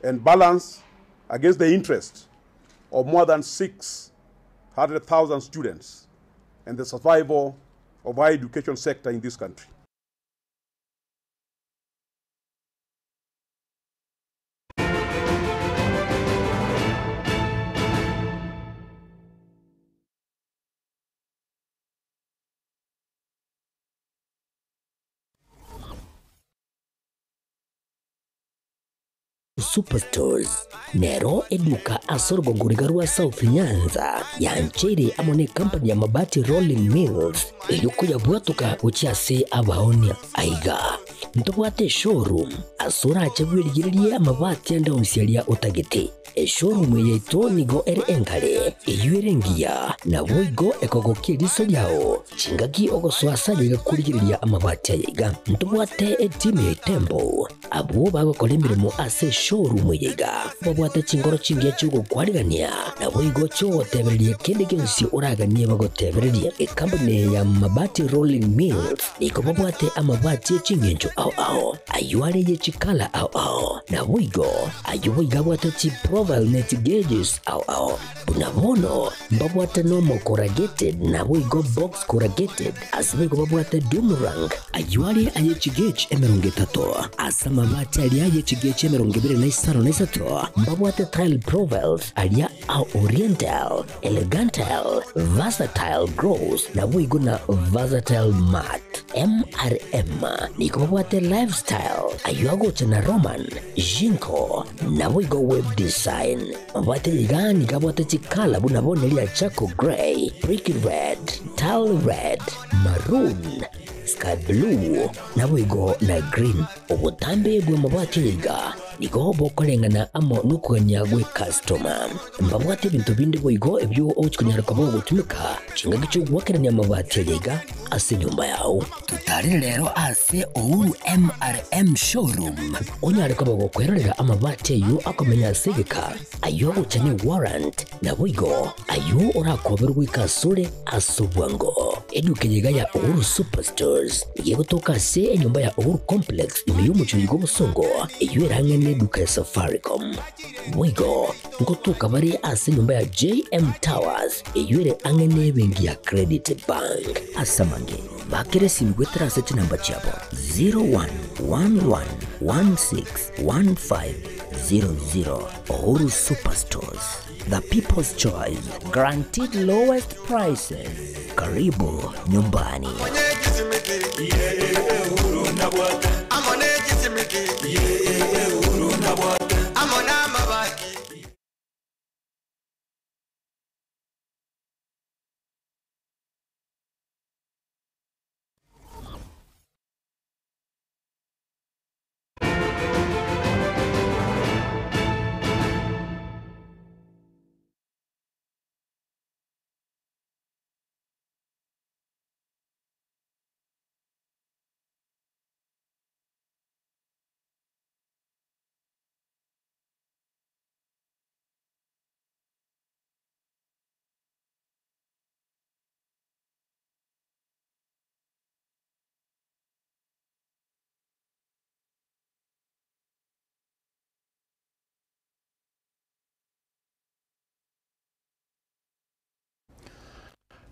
and balance against the interest of more than 600,000 students and the survival of our education sector in this country. Superstores nero eduka ase orogongo riga rwa South Nyanza yancheire amo ne company ya Mabati Rolling Mills eyio koyabwatoka gochia ase abaonia. Aiga ntobwate eshowroom ase orache bwerigererie amabati ande onsi aria otagete. Eshowroom yaito nigo ere engare, eywo ere engiya, naboigo ekogokia eriso riao chingaki ogosoa ase aye igakorigereria amabati aye iga. Ntobwate etimu ya Itembo, abwo bagokora emeremo ase eshowroom eye iga, babwate chingoro chingiya chi'ogokwarigania, naboigo chi'ogotebereria kende gionsi oraganie bagotebererie. Ekampuni ya Mabati Rolling Mills nigo babwate amabati e ching'encho ao ao, ayio are ye chikala ao ao, naboigo Ayio boigo abwate chiprofile ne chigeges ao ao. Buna bono mbabwate normal corrugated naboigo box corrugated, ase boigo babwate doomerang. Ayio are aye chigauge 30, ase amabati aria aye chigauge 25 mbabwate tile profiles aria a oriental, elegantile, versatile gloss naboigo na versatile matte. MRM nigo babwate lifestyle, ayio agocha na Roman, Jinko, naboigo web design. Mabwate iga nigo abwate chikala buna bono eria charcoal grey, brick red, tile red, maroon, sky blue, naboigo na green. Obotambe bw'amabati aya iga nigo bokoreng'ana amo nokogania gw'ekastoma. Mbabwate ebinto binde boigo ebio ogochia konyara koba ogotumeka chingaki chi'ogoakerania amabati aya iga ase enyomba yao. Totarire rero ase Uhuru MRM Showroom onyare koba gokwerorera amabati ayio akomenya ase egeka, ayio agocha ne warrant, naboigo ayio orakoberwe goika asore ase obwango. Eduka eye iga ya Uhuru Superstores nigo egotoka ase enyomba ya Uhuru Complex ime y'omochie oyo bw'obosongo, eyio erang'e neduka ya Safaricom. Boigo ngotoka bare ase enyomba ya JM Towers eyio ere ang'e nebenki ya Credit Bank. Ase amange, bakera esimi goetera ase chinamba chiabo 0111161500. Uhuru Superstores, the people's choice, guaranteed lowest prices. Karibu nyumbani.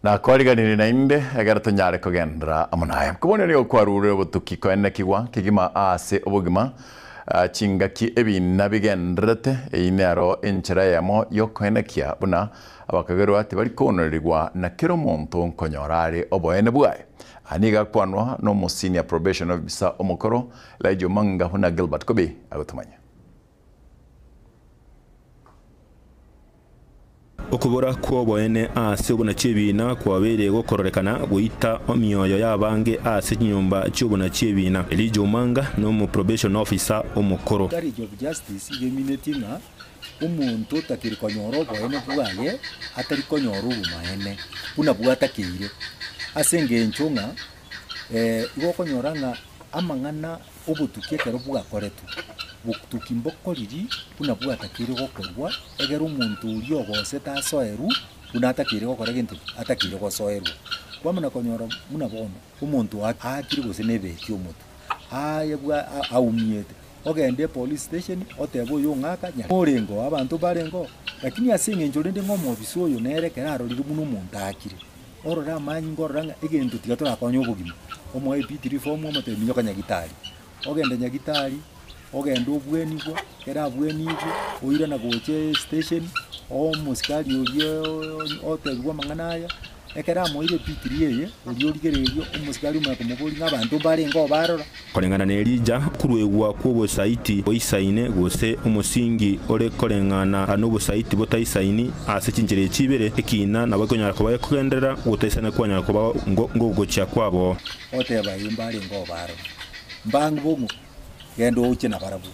Nakwariganirie naende, ekero tonyare kogenderera amo naye. Kobonio nigo kwarure obotuki koenekigwa kegima aase obogima, chingaki ebina bigendererete. Eyio nero enchera eyemo y'okoenekia buna abakagerwa tibari koonererigwa na kera omonto nkonyora are oboene bwaye. Aya nigo akwanwa n'omo senior probation officer omokoro Elijah Omanga buna Gilbert Kobi agotomanya. Okobora kw'oboene ase obonachi ebiina kwabeire gokororekana goita emioyo y'abange ase chinyomba chi'obonachi ebiina. Elijah Omanga nomo probation officer omokoro. College of Justice iga eminetie ng'a omonto otakeri konyora oboene bwaye atari konyora obomaene buna bwatakeire. Ase engencho ng'a igo okonyora ng'a amang'ana obotuki ekero bwakoretwe, botuki mbokoriri buna bwatakeire gokorwa, egere omonto oria ogosete asoerwe buna atakeire gokora gento ki? Atakeire gosoerwa. Kwamana konyora buna bono, omonto aakire gose na ebeti omotwe, aye bwa aumiete, ogende epolice station otebe oyo ong'aka nyare orenge oo abanto mbarenge oo, lakini ase eng'encho rende ng'a omobisa oyo nere ekero arorire buna omonto aakire, orore amanyinga orore ng'a egento tiga torakonye obogima, omoe P3 form omotebi minyoka nyagitari. Ogende nyagitari, ogende obwenigwe, ekero abwenigwe, oirana gocha estation, omosikari oria otebigwa amang'ana aya, ekero amoeire P3 eye, oria origereria omosikari omanye komoboria ng'a abanto mbarenge oo barora. Koreng'ana n'Elija, okoruegwa kw'obosaiti boisaine, gose omosingi ore koreng'ana nobosaiti botaisaini ase chinchera echi ibere, ekina nabo ekonyara koba gekogenderera, ogotaisana kwanyara koba ngogochia kwabo. Oteba, Ee, mbarenge oo barora. Mbang'e bong'u, genda oche nabarabwo.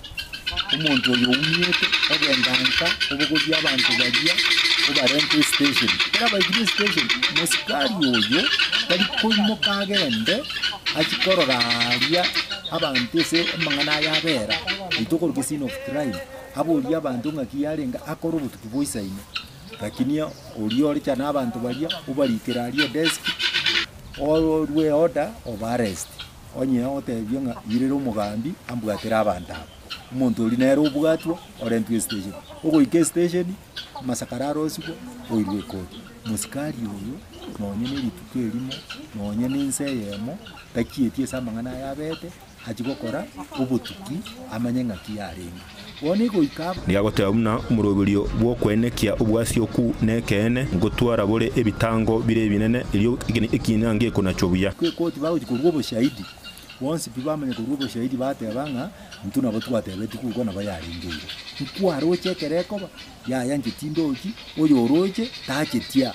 Omonto oyo oumiete, ogenda nka, obogoria abanto baria, obarente estation. Ekero abaikire estation, mosikari oyo tari koimoka agende achie korora aria abanto ase amang'ana aya abera, intwe tokorokwa scene of crime, aborie abanto ng'aki yarenge akore obotuki bwa isaine. Lakini oria ore chana abanto baria, obarikere aria edesk, orue order of arrest, onye otebie ng'a irera omogambi ambwatere abanto aba. Omonto oria nere obwatwa, orentwe estation. Ogoika estation, amasakara arosigwe, oirwe ekoti. Mosikari oyo, nonye na erituko erimo, nonye na ense eyemo, tachieti ase amang'ana aya abete, achie gokora obotuki amanye ng'aki yarenge. Bono egoika. Nigo agoteba buna omoroberio bw'okoenekia obwasioku nekeene, ngotwara bore ebitango bire ebinene, erio ekiina ngekonachwa buya. Ekoti bagochia korua oboshahidi, bonsi pi bamanya korua oboshahidi bateba ng'a intwe nabo twatebetie korwa nabo yarenge igo. Nkwaroche ekero ekoba, yaya inche tindochi, oyo oroche tachetie aa.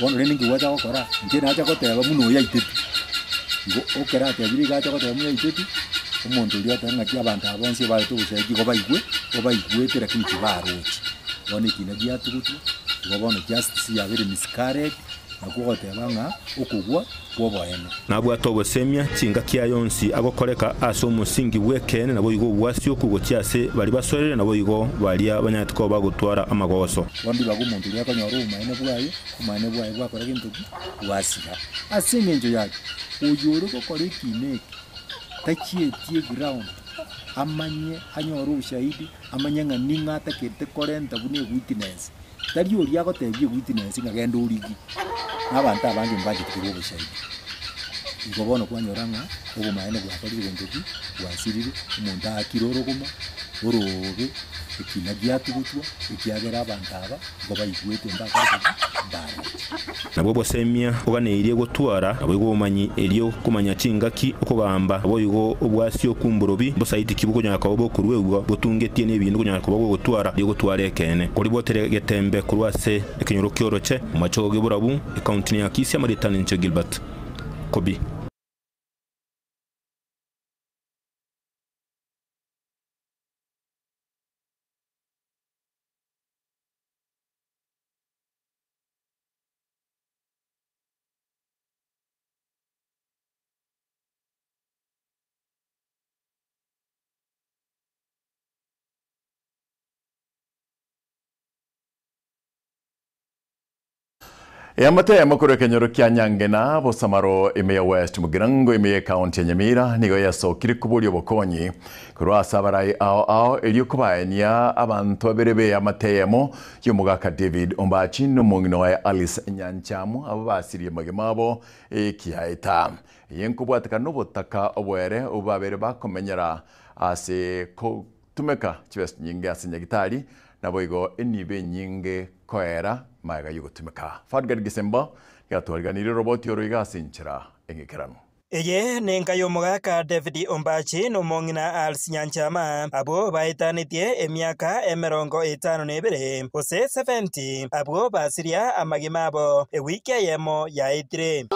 Bono rende inki gwacha gokora? Inche nacha goteba buna oyo aitetie. Igo ekero atebire iga acha goteba buna aitetie, omonto oria oteba ng'aki abanto aba bonsi ebarete obosaiki igo baigwe, obaigwete lakini tibarochi. Bono ekina giatugutwa, igo bono justice yabeire miscarried, nakwo ogoteba ng'a okogwa kw'oboene. Nabwate obosemia chingaki aye onsi agokoreka ase omosingi bw'ekeene naboigo obwasioku gochia ase baria basoerire naboigo baria banyarete koba bagotwara amagoso. Bono ribaga omonto oria akonyora obomaene bwaye, obomaene bwaye bwakora gento ki? Bwasira. Ase engencho yaki, oyore gokora ekiina eke tachietie eground amanye anyore oboshahidi amanye ng'a ning'o atakerete korenta buna ewitness. Tari oria agotebia ewitness ng'a genda origie, na abanto abange mbachete korwa oboshahidi. Igo bono kwanyora ng'a obomaene bwakorire gento ki? Bwasirire, omonto aakire orogoma, oroobe, ekina giatugutwa, ekiagera abanto aba igo baigwete mbakorete ki? Mbaroche. Nabwo obosemia oganeirie gotwara, naboigo obomanyi erio komanya chingaki okogamba, naboigo obwasioku mborobi mbosaiti ki bokonyara koba bokoruegwa botungetie nebinto okonyara koba gogotwara erio gotwara ekeene. Koribotere getembe korwa ase ekenyoro ki'oroche, omochogo borabu, ekaunti ya Kisii amarieta ninche Gilbert Kobi. Eamate eyemo korwa ekenyoro kia Nyangena, Bosamaro ime ya West Mugirango ime ye ekaunti ya Nyamira nigo yasokire koboria obokonyi korwa ase abarai ao ao erio kobaenia abanto babere b'eamate eyemo y'omogaka David Ombachi na omong'ina oye Alice Nyanchamu abwo basirie amagima abo ekiaeta. Eye nkobwatekana nobotaka oboere obwo babere bakomenyera ase kotumeka chibesa chinyinge ase nyagitari naboigo enibo enyinge koera magega y'ogotumeka. Fadgard Gisemba nigo atwariganirie oroboti oro iga ase enchera eng'ekeranu. Eye nenka y'omogaka David Ombachi na omong'ina Alice Nyanchama, abwo baetanetie emiaka 52 gose 70, abwo basiria amagima abo ewiki eyemo yaetire.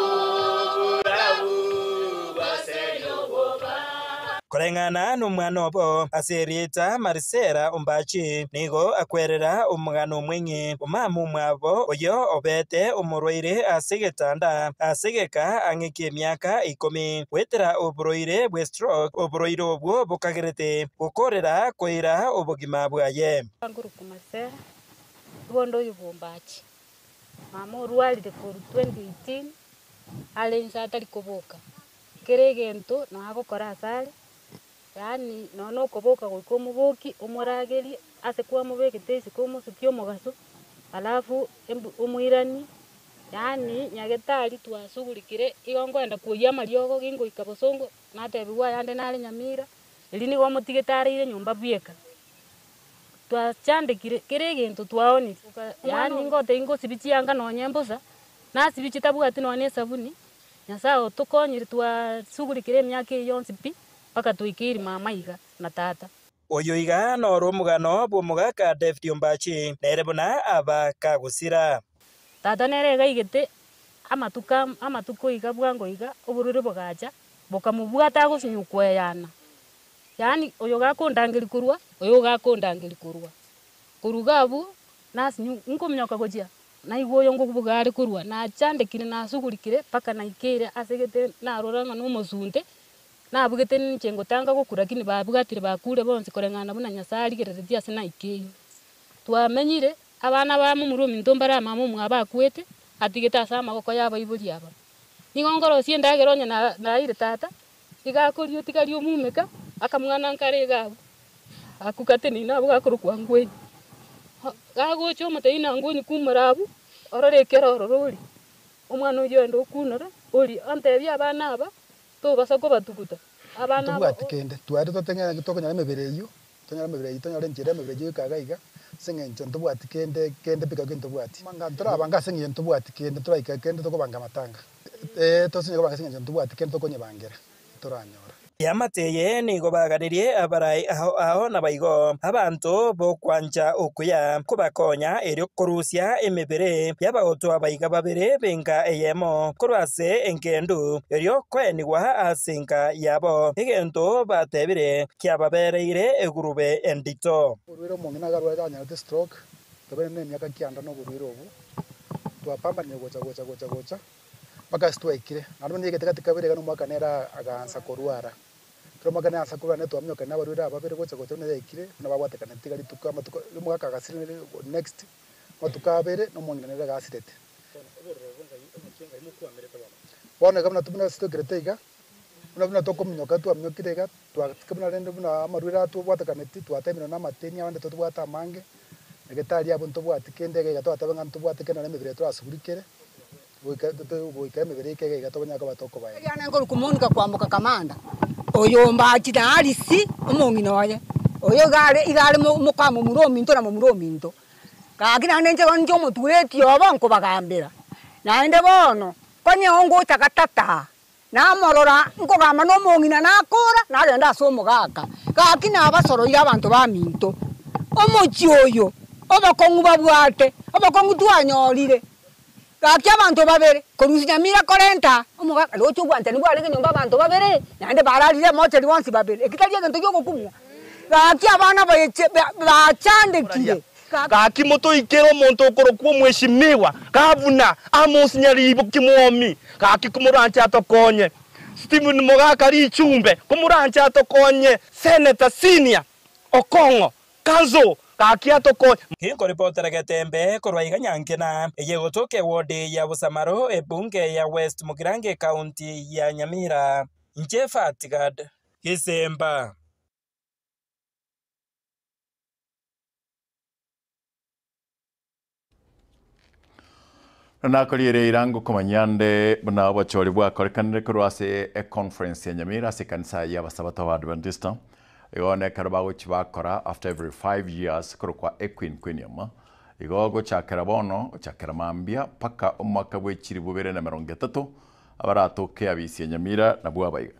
Koreng'ana nomwana obo, ase erieta Marisela Ombachi, nigo akwerera omogano omweng'e omama omwabo oyio obete omorwaire ase egetanda ase egeka ang'e ki'emiaka ikomi goetera oborwaire bwe stroke, oborwaire obwo bokagerete gokorera koira obogima bwaye. Nkorokwa Marcella, igo onde oyo bw'Ombachi. Mama orwarire korwa 2018, are inse atari koboka. Kera egento noo agokora asare, yaani nonye na okoboka goika omobokie, omoragerie, ase kwamobekete isiko omosukie omogaso, alafu embu omoiranie, yaani nyagetari twasugurikire igo nkoenda kwoyia amariogo gingoika bosongo, natebiwa ayande nare nyamira, erio nigo omotigete areire nyomba bweka. Twachandekire kera egento twaonire, yaani ngotebia ngosibia chianga nonye mbosa, nasibia chitabwati nonye na esabuni. Nyasae otokonyire twasugurikire emiaka eye yonsi pi, mpaka twaikeire mama iga na tata. Oyo iga noro omogano bw'omogaka David Ombachi, nere buna aba kagosira. Tata nere iga aigete amatuko amatuko iga bwango iga, oborwaire bogacha, bokamobwata agosinywa koeyana. Yaani oyo gakondangeria korwa, oyo gakondangeria korwa. Korwa iga abwo, nasinyu nkominyoka gochia, naigwa oyo nkobuga are korwa, nachandekire nasugurikire mpaka naikeire ase egete narora ng'a na omosunte, nabugete ninche ngotanga gokwa lakini babwatire bakure bonsi koreng'ana buna Nyasaye arigereretie ase naikeire. Twamenyire, abana ba momura ominto mbare amama omwabo akwete, atigete ase amagoko ya abaibori aba. Nigo nkorosia endagera onye na naeire tata, iga akoria otigaria omumeka, akamwana nkare iga abwo, akwo gateneine abwo gakorokwa ngwenyi. Gagocha omotebia ng'a ngwenyi kumora abwo, orore ekero ororo orie, omwana oyio oende okunora, oria, ontebie abana aba, tobasa kobatuguta, abana aba Ntobwati kende, tware toteng'e tokonyora emebere eywo, tonyore emebere eywo tonyore enchera emebere eywo goika iga iga, ase eng'encho ntobwati kende kende pi gaki ntobwati. Manga ntorabanga ase eng'encho ntobwati kende toraika kende tokobanga amatanga, eh tosinye kobanga ase eng'encho ntobwati kende tokonyebangera, ntoranyora. Eamate eye nigo baganirie abarai ao ao naboigo abanto b'okwancha okuya kobakonya erio korusia emebere y'abagotu abaiga babere b'enka eyemo korwa ase engendu, erio koenigwa ase enka yabo. Egento batebire kiababereire egurube endito. Oborwaire omong'ina akarwara anyarete stroke, tobere nemiaka kianda noborwaire obwo, twapambanire gocha gocha gocha gocha. Mpaka ase twaikire, naende buna egete gati kabere iga na omwaka nere agaansa korwara. Ekero omwaka nere aansa korwara nere twaminyokire na abarwaire aba babere gocha gocha buna yaikire, buna babwatekaneti tiga rituko amatuko omogaka agasira next amatuko abere na omong'ina nere agasirete. Bono iga buna buna ase twaikirete iga, buna buna tokominyoka twaminyokire iga, twasika buna rende buna amarwaire aya twabwatekaneti twatemirwe na amateni abande totobwate amange, nyagetari abwo ntobwati kende iga iga twateba ng'a ntobwate kende nonye emebere twarasugurikere. Goika goika emebere eke iga iga tobanyare koba tokobaeria. Ekiagera nkorokwa Monica kwamboka Kamanda, oyo ombachi na Alice omong'ina oye, oyo iga are iga are moka momura ominto na momura ominto. Gaki naende inche bono inche omotureti obo nkobagambera. Naende bono, konya ongocha gatato aa, namorora nkogamba na omong'ina nakora, nagenda ase omogaka. Gaki nabasoroire abanto baminto, omochie oyo obokong'u babwate, obokong'u twanyorire. Gaki abanto babere, korusia nyamira korenta omogaka, roche obwanchani bwarenge nyomba abanto babere, naende bararire emocheri bonsi babere, eki tari egento gi'ogokumia. Gaki abana baeche bachandekire. Gaki motoikere omonto okorokwa omweshimiwa, gavuna, Amos Nyaribo Kimwomi, gaki komoranche atokonye. Stephen Mogaka Richumbe, komoranche atokonye. Senator Senior Okong'o, Council, gaki atokonye. Inkoripotera Getembe korwa iga Nyankena, eye egotoka eward ya Busamaro, ebunge ya West Mugirango ecounty ya Nyamira. Inche Fatgad Gisemba. Nakoriere eira ngokomanyia nde buna obochori bwakorekanire korwa ase econference ya Nyamira ase ekanisa y'Abasabato Abadventista. Igo nekero bagochi bakora after every 5 years korokwa equinquennium. Igo gochakera bono gochakera mambia mpaka omwaka bwe chilifu bibere na emerongo etato abaratoke abisi ya Nyamira nabwo abaiga.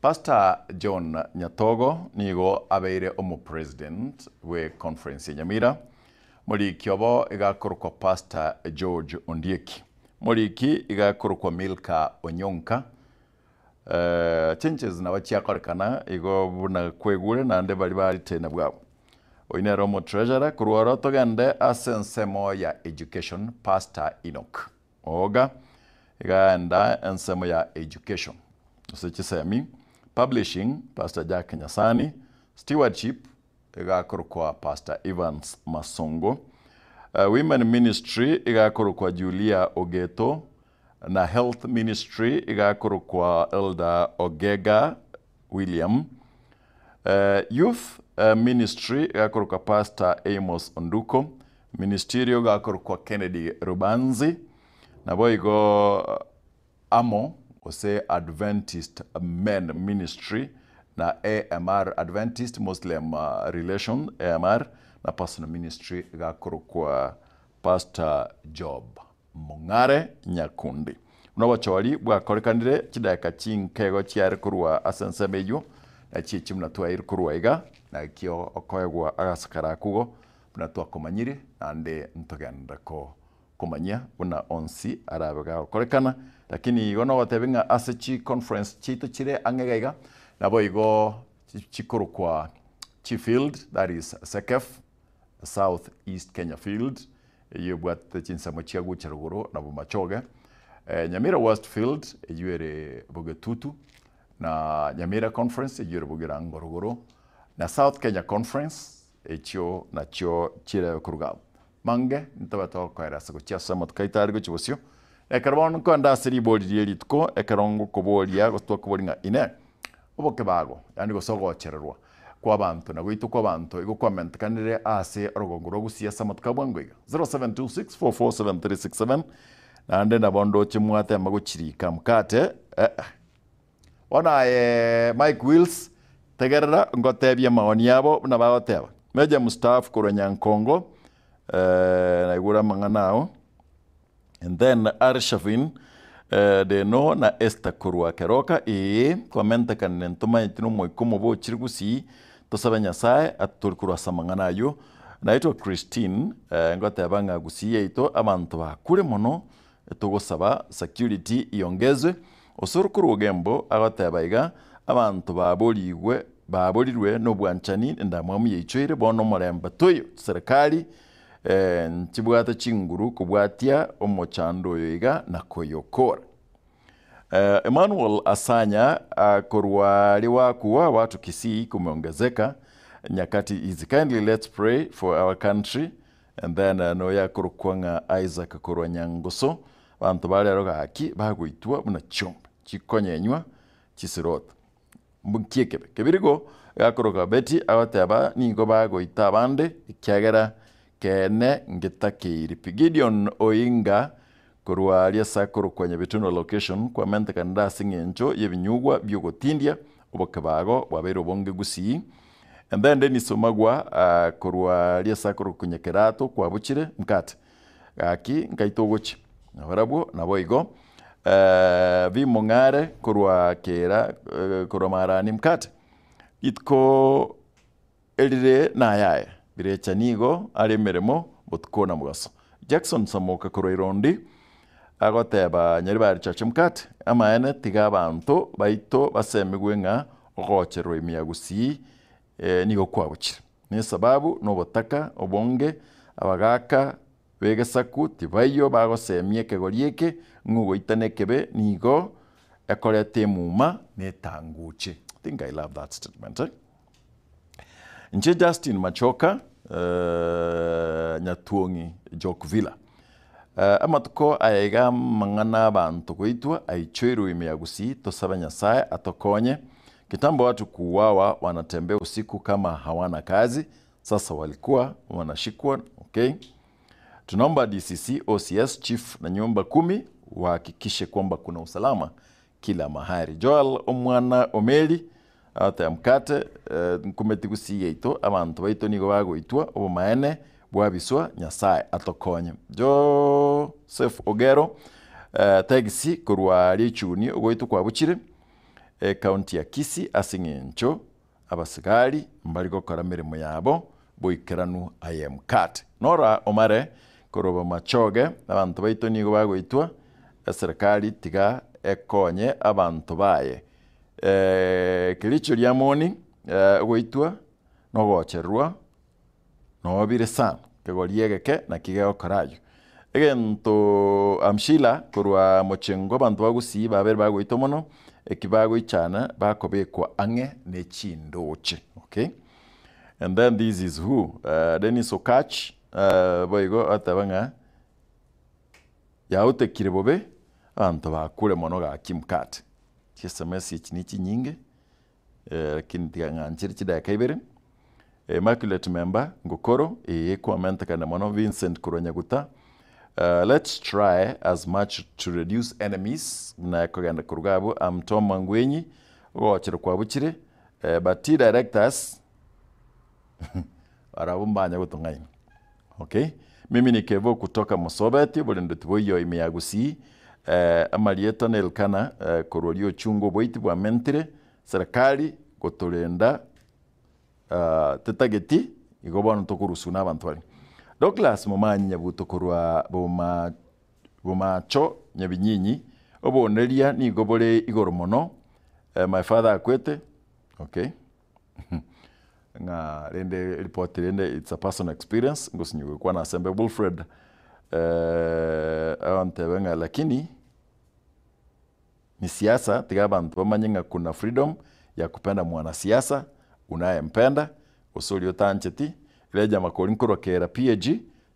Pastor John Nyatogo nigo abeire omopresident bwe conference ya Nyamira. Moriki obo iga akorokwa Pastor George Ondieki. Moriki iga akorokwa Milka Onyonka. Changes nabo chiakorekana igo buna kwegure naende baria barite nabwo abwo. Oyio nere omotreasurer korwa oro togende ase ensemo ya education Pastor Enock. Oga igaenda ensemo ya education ase chisemi, publishing Pastor Jack Nyasani, stewardship igakorokwa Pastor Evans Masongo, women ministry igakorokwa Julia Ogeto na health ministry igakorokwa Elder Ogega William, youth ministry igakorokwa Pastor Amos Onduko, Ministerial gakorokwa Kennedy Rubanzi, naboigo amo gose Adventist Men Ministry na AMR Adventist Muslim Relation AMR na Personal Ministry gakorokwa Pastor Job Mong'are Nyakundi. Buna obochori bwakorekanire chidakika chinkego chiare korwa ase ensemo eyio, nachi echi buna twaeirwe korwa iga, nakio okoegwa agasakara akugo Buna twakomanyire, naende ntogenderere komanyia buna onsi arabe gagokorekana, lakini igo nogotebia ng'a ase chiconference chiaito chire ang'e iga iga, naboigo. Chikorokwa chifield, that is SEKEF, South East Kenya Field, eyio ebwatete chinsemo chia gocha rogoro na Bomachoge, Nyamira West Field eyio ere Bogetutu, na Nyamira Conference eyio ere Bogirango rogoro, na South Kenya Conference echio nachio chire koruga abwo. Mange ntobe togokoera ase gochia ase amatuko aito are gochia bosio. Ekero bono nkoenda ase ribori rie rituko, ekero ngokoboria gose twakoboria ng'a Inee! Obokebago, yaani gose ogochererwa kw'abanto na goitwa kw'abanto igo kwamentekanire ase orogongo rwa Gusii ase amatuko a bwango iga? 0726447367 Naende nabo ndoche mwatema gochirika mkate eh. Bono aye Mike Wills, tegerera ngotebie amaoni abo buna bagoteba. Meja mstaafu korwa Nyankongo, eh, naigure amang'ana ao. And then Arshavin, eh, Deno na Esther korwa Keroka, ee, kwamentekanire ntomanyeti nomoika omobe ochire Gusii, tosabe Nyasaye atotore korwa ase amang'ana ayio. Naitwa Christine, eh, ngoteba ng'a Gusii yaito abanto bakure mono, Togosaba security iongezwe, Osoro korwa Ogembo agoteba iga, Abanto baborigwe baborirwe nobwanchani endamwamu yaichoire bono omorembe toiyo. Chiserekari nchibwate chinguru kobwatia omochando oyo iga na koyokora. Emmanuel Asanya korwa Riwakuwa watu Kisii kumeongezeka nyakati hizi kindly let's pray for our country And then noyo akorokwa ng'a Isaac korwa Nyangoso, abanto ba rero gaki bagoitwa buna chiombe chikonyenywa chisirota. Nki ekebe? Kebirigo gakoroka Betty agoteba nigo bagoita abande ekiagera keene ngetakeiri pi. Gideon Oinga korwa aria ase akorokwa Nyabitunwa location kwamentekanire ase eng'encho y'ebinyugwa bi'ogotindia obokebago bwabeire obonge Gusii. And then Dennis Omagwa korwa aria ase akorokwa Nyakerato kwabuchire mkate gaki nkai togochia nabarabwo naboigo V Mong'are korwa Kera korwa Marani mkate rituko erire nayaye birecha nigo are emeremo botuko na mogaso. Jackson Samoka korwa Irondi agoteba Nyaribari Church mkate amaene tiga abanto baito basemigwe ng'a ogocherwa ime ya Gusii nigo kwagochire. Nesababu nobotaka obonge abagaka b'egesaku tibaiyo bagosemia ekegori eke ng'a ogoitana ekebe nigo ekoreta emuma na etanguche. I think I love that statement eh. Inche Justin Machoka Nyatuong'i Jok Villa. Amatuko aya iga amang'ana abanto goitwa aichoirwe ime ya Gusii tosabe Nyasae atokonye. Kitambo watu kuuawa wanatembea usiku kama hawana kazi sasa walikuwa wanashikwa okay. Tunaomba DCC, OCS, Chief na nyumba kumi wahakikishe kwamba kuna usalama kila mahali. Joel omwana Omeri Agoteeba mkate, nkumeti gusii yaito, abanto baito nigo bagoitwa obomaene bwabiswa, Nyasae atokonye. Joseph Ogero, Tegisi korwa Richuni ogoitwa kwabuchire ecounty ya Kisii ase eng'encho abasigari mbari gokora meremo yabo boikeranu aye mkate. Nora Omare korwa Bomachoge, abanto baito nigo bagoitwa, eserekari tiga ekonye abanto baye. Kericho riamoni ogoitwa na ogochererwa noo bire sana, kegori egeke naki gegokora ayio. Egento Amshila korwa mochengo abanto ba Gusii babere bagoitwa mono, eki bagoichana bakobekwa ang'e ne chindoche okay. And then this is who Dennis Okatch boigo ateba ng'a yautekire bobe abanto bakure mono gaki mkate. ChiSMS echi ne chinyinge, lakini tiga ng'anchere chidakika ibere. Immaculate Memba, Ngokoro, ee kwamentekana mono. Vincent korwa Nyaguta, let's try as much to reduce enemies, buna ekogenda koruga abwo. I'm Tom Mangwenyi, ogochera kwabuchire, but tea directors barabwo mbanya gotong'aina. Okay, mimi ni Kevo kutoka Mosobeti, oborendo tiboiyo ime ya Gusii. Eh, amarieta na Elkana eh, korwa riochungu oboiti bwamentire serikali gotorenda ah, tetageti igo bono tokoruswa na abanto baria. Douglas Momanyi Nyabuto korwa Boma Bomacho Nyabinyinyi, oboneria nigo bore igoro mono eh, my father akwete okay. Ng'a rende eripoti rende it's a personal experience, ngosinywa gokwana ase embe Wilfred agontebia ng'a lakini ni siasa, tiga abanto bamanye ng'a kuna freedom ya kupenda mwanasiasa unayempenda, gose oria otancheti, Elijah Makori nkorwa kera PAG,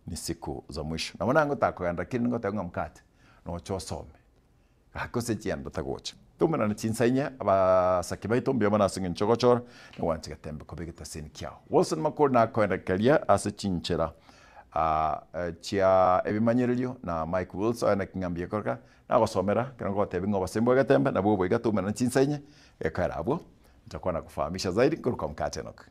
ni siku za mwisho. Nabo nango takogenda lakini nigoteba ng'a mkate, noche osome. Gaki gose chianda tagocha. Toumerane chinsa inye, abasake baito mbuya mono ase eng'encho ogochora, na gwancha getembe koba egetaseni kiao. Wilson Makori nakoenekeria ase chinchera chia ebimanyererio na Mike Wills oye naki ng'a mbuya koreka, nagosomera ekero ngogotebia ng'a obosembe bwa getembe nabwo obo iga toumerane chinsa inye, gekoera abwo, ntakuwa nakufahamisha zaidi nkoruka mkate Enock.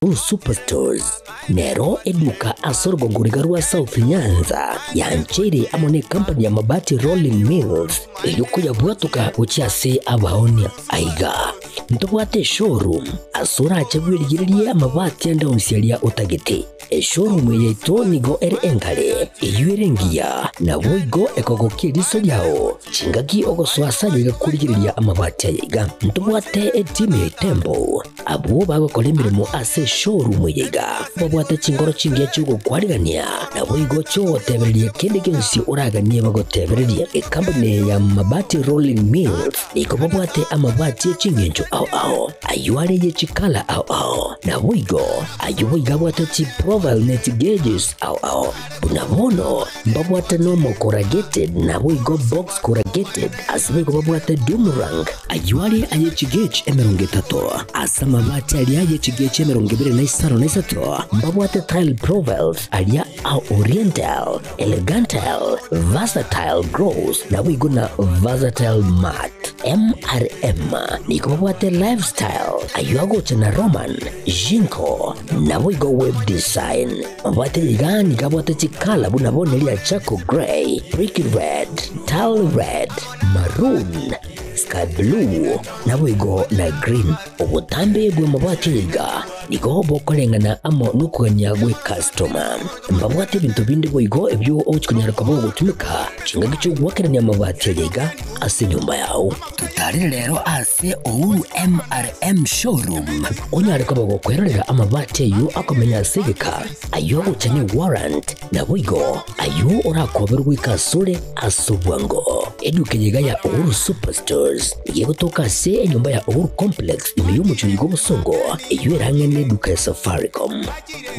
Blue Superstores nero eduka ase orogongo riga rwa South Nyanza yancheire amo ne company ya Mabati Rolling Mills eyio koyabwatoka gochia ase abaonia. Aiga ntobwate eshowroom ase orache bwerigererie amabati ande onsi aria otagete. Eshowroom eye yaito nigo ere engare, eyio ere engiya, naboigo ekogokia eriso riao chingaki ogosoa ase aye iga korigereria amabati aya iga. Ntobwate etimu ya Itembo abwo bagokora emeremo ase eshowroom eye iga, babwate chingoro chingiya chi'ogokwarigania, naboigo chi'ogotebereria kende gionsi oraganie bagotebererie. Ecompany eye ya Mabati Rolling Mills nigo babwate amabati e ching'encho ao ao, ayio are ye chikala ao ao, naboigo ayio boigo abwate chiprofile ne chigeges ao ao. Buna bono mbabwate normal corrugated naboigo box corrugated, ase boigo babwate doomerang, ayio are aye chigauge 30, ase amabati aria aye chigauge 25, mbabwate tile profiles aria a oriental, elegantal, versatile gloss, naboigo na versatile matte. MRM nigo babwate lifestyle, ayio agocha na Roman, Jinko, naboigo web design. Mabwate iga nigo abwate chikala buna bono eria charcoal grey, brick red, tile red, maroon, sky blue, naboigo na green. Obotambe bw'amabwate iga nigo bokoreng'ana amo nokogania gw'ecustoma. Mbabwate ebinto binde boigo ebio ogochi konyara koba ogotumeka chingaki chi'ogoakerania amabati aya iga ase enyomba yao. Totarire rero ase Uhuru MRM Showroom onyare koba gokwerorera amabati ayio akomenya ase egeka, ayio agocha ne warrant, naboigo ayio orakoberwe goika asore ase obwango. Eduka eye iga ya Uhuru Superstores nigo egotoka ase enyomba ya Uhuru Complex ime y'omochie oiga obosongo, eyio erang'e neduka ya Safaricom.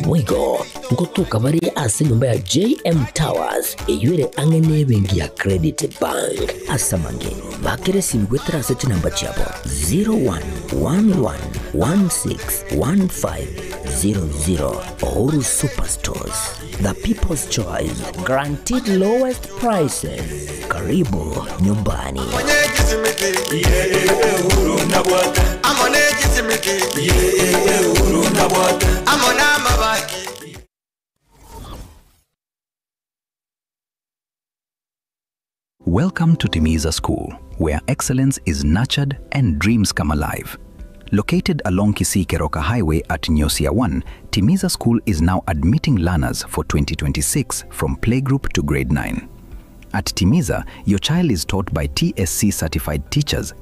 Boigo ngotoka bare ase enyomba ya JM Towers eyio ere ang'e nebenki ya Credit Bank. Ase amange, bakera esimi goetera ase chinamba chiabo 0111161500. Uhuru Superstores, the people's choice, guaranteed lowest prices. Karibu nyumbani. Welcome to Timiza School, where excellence is nurtured and dreams come alive. Located along Kisii Keroka Highway at Nyosia 1, Timiza School is now admitting learners for 2026 from playgroup to grade 9. At Timiza, your child is taught by TSC certified teachers.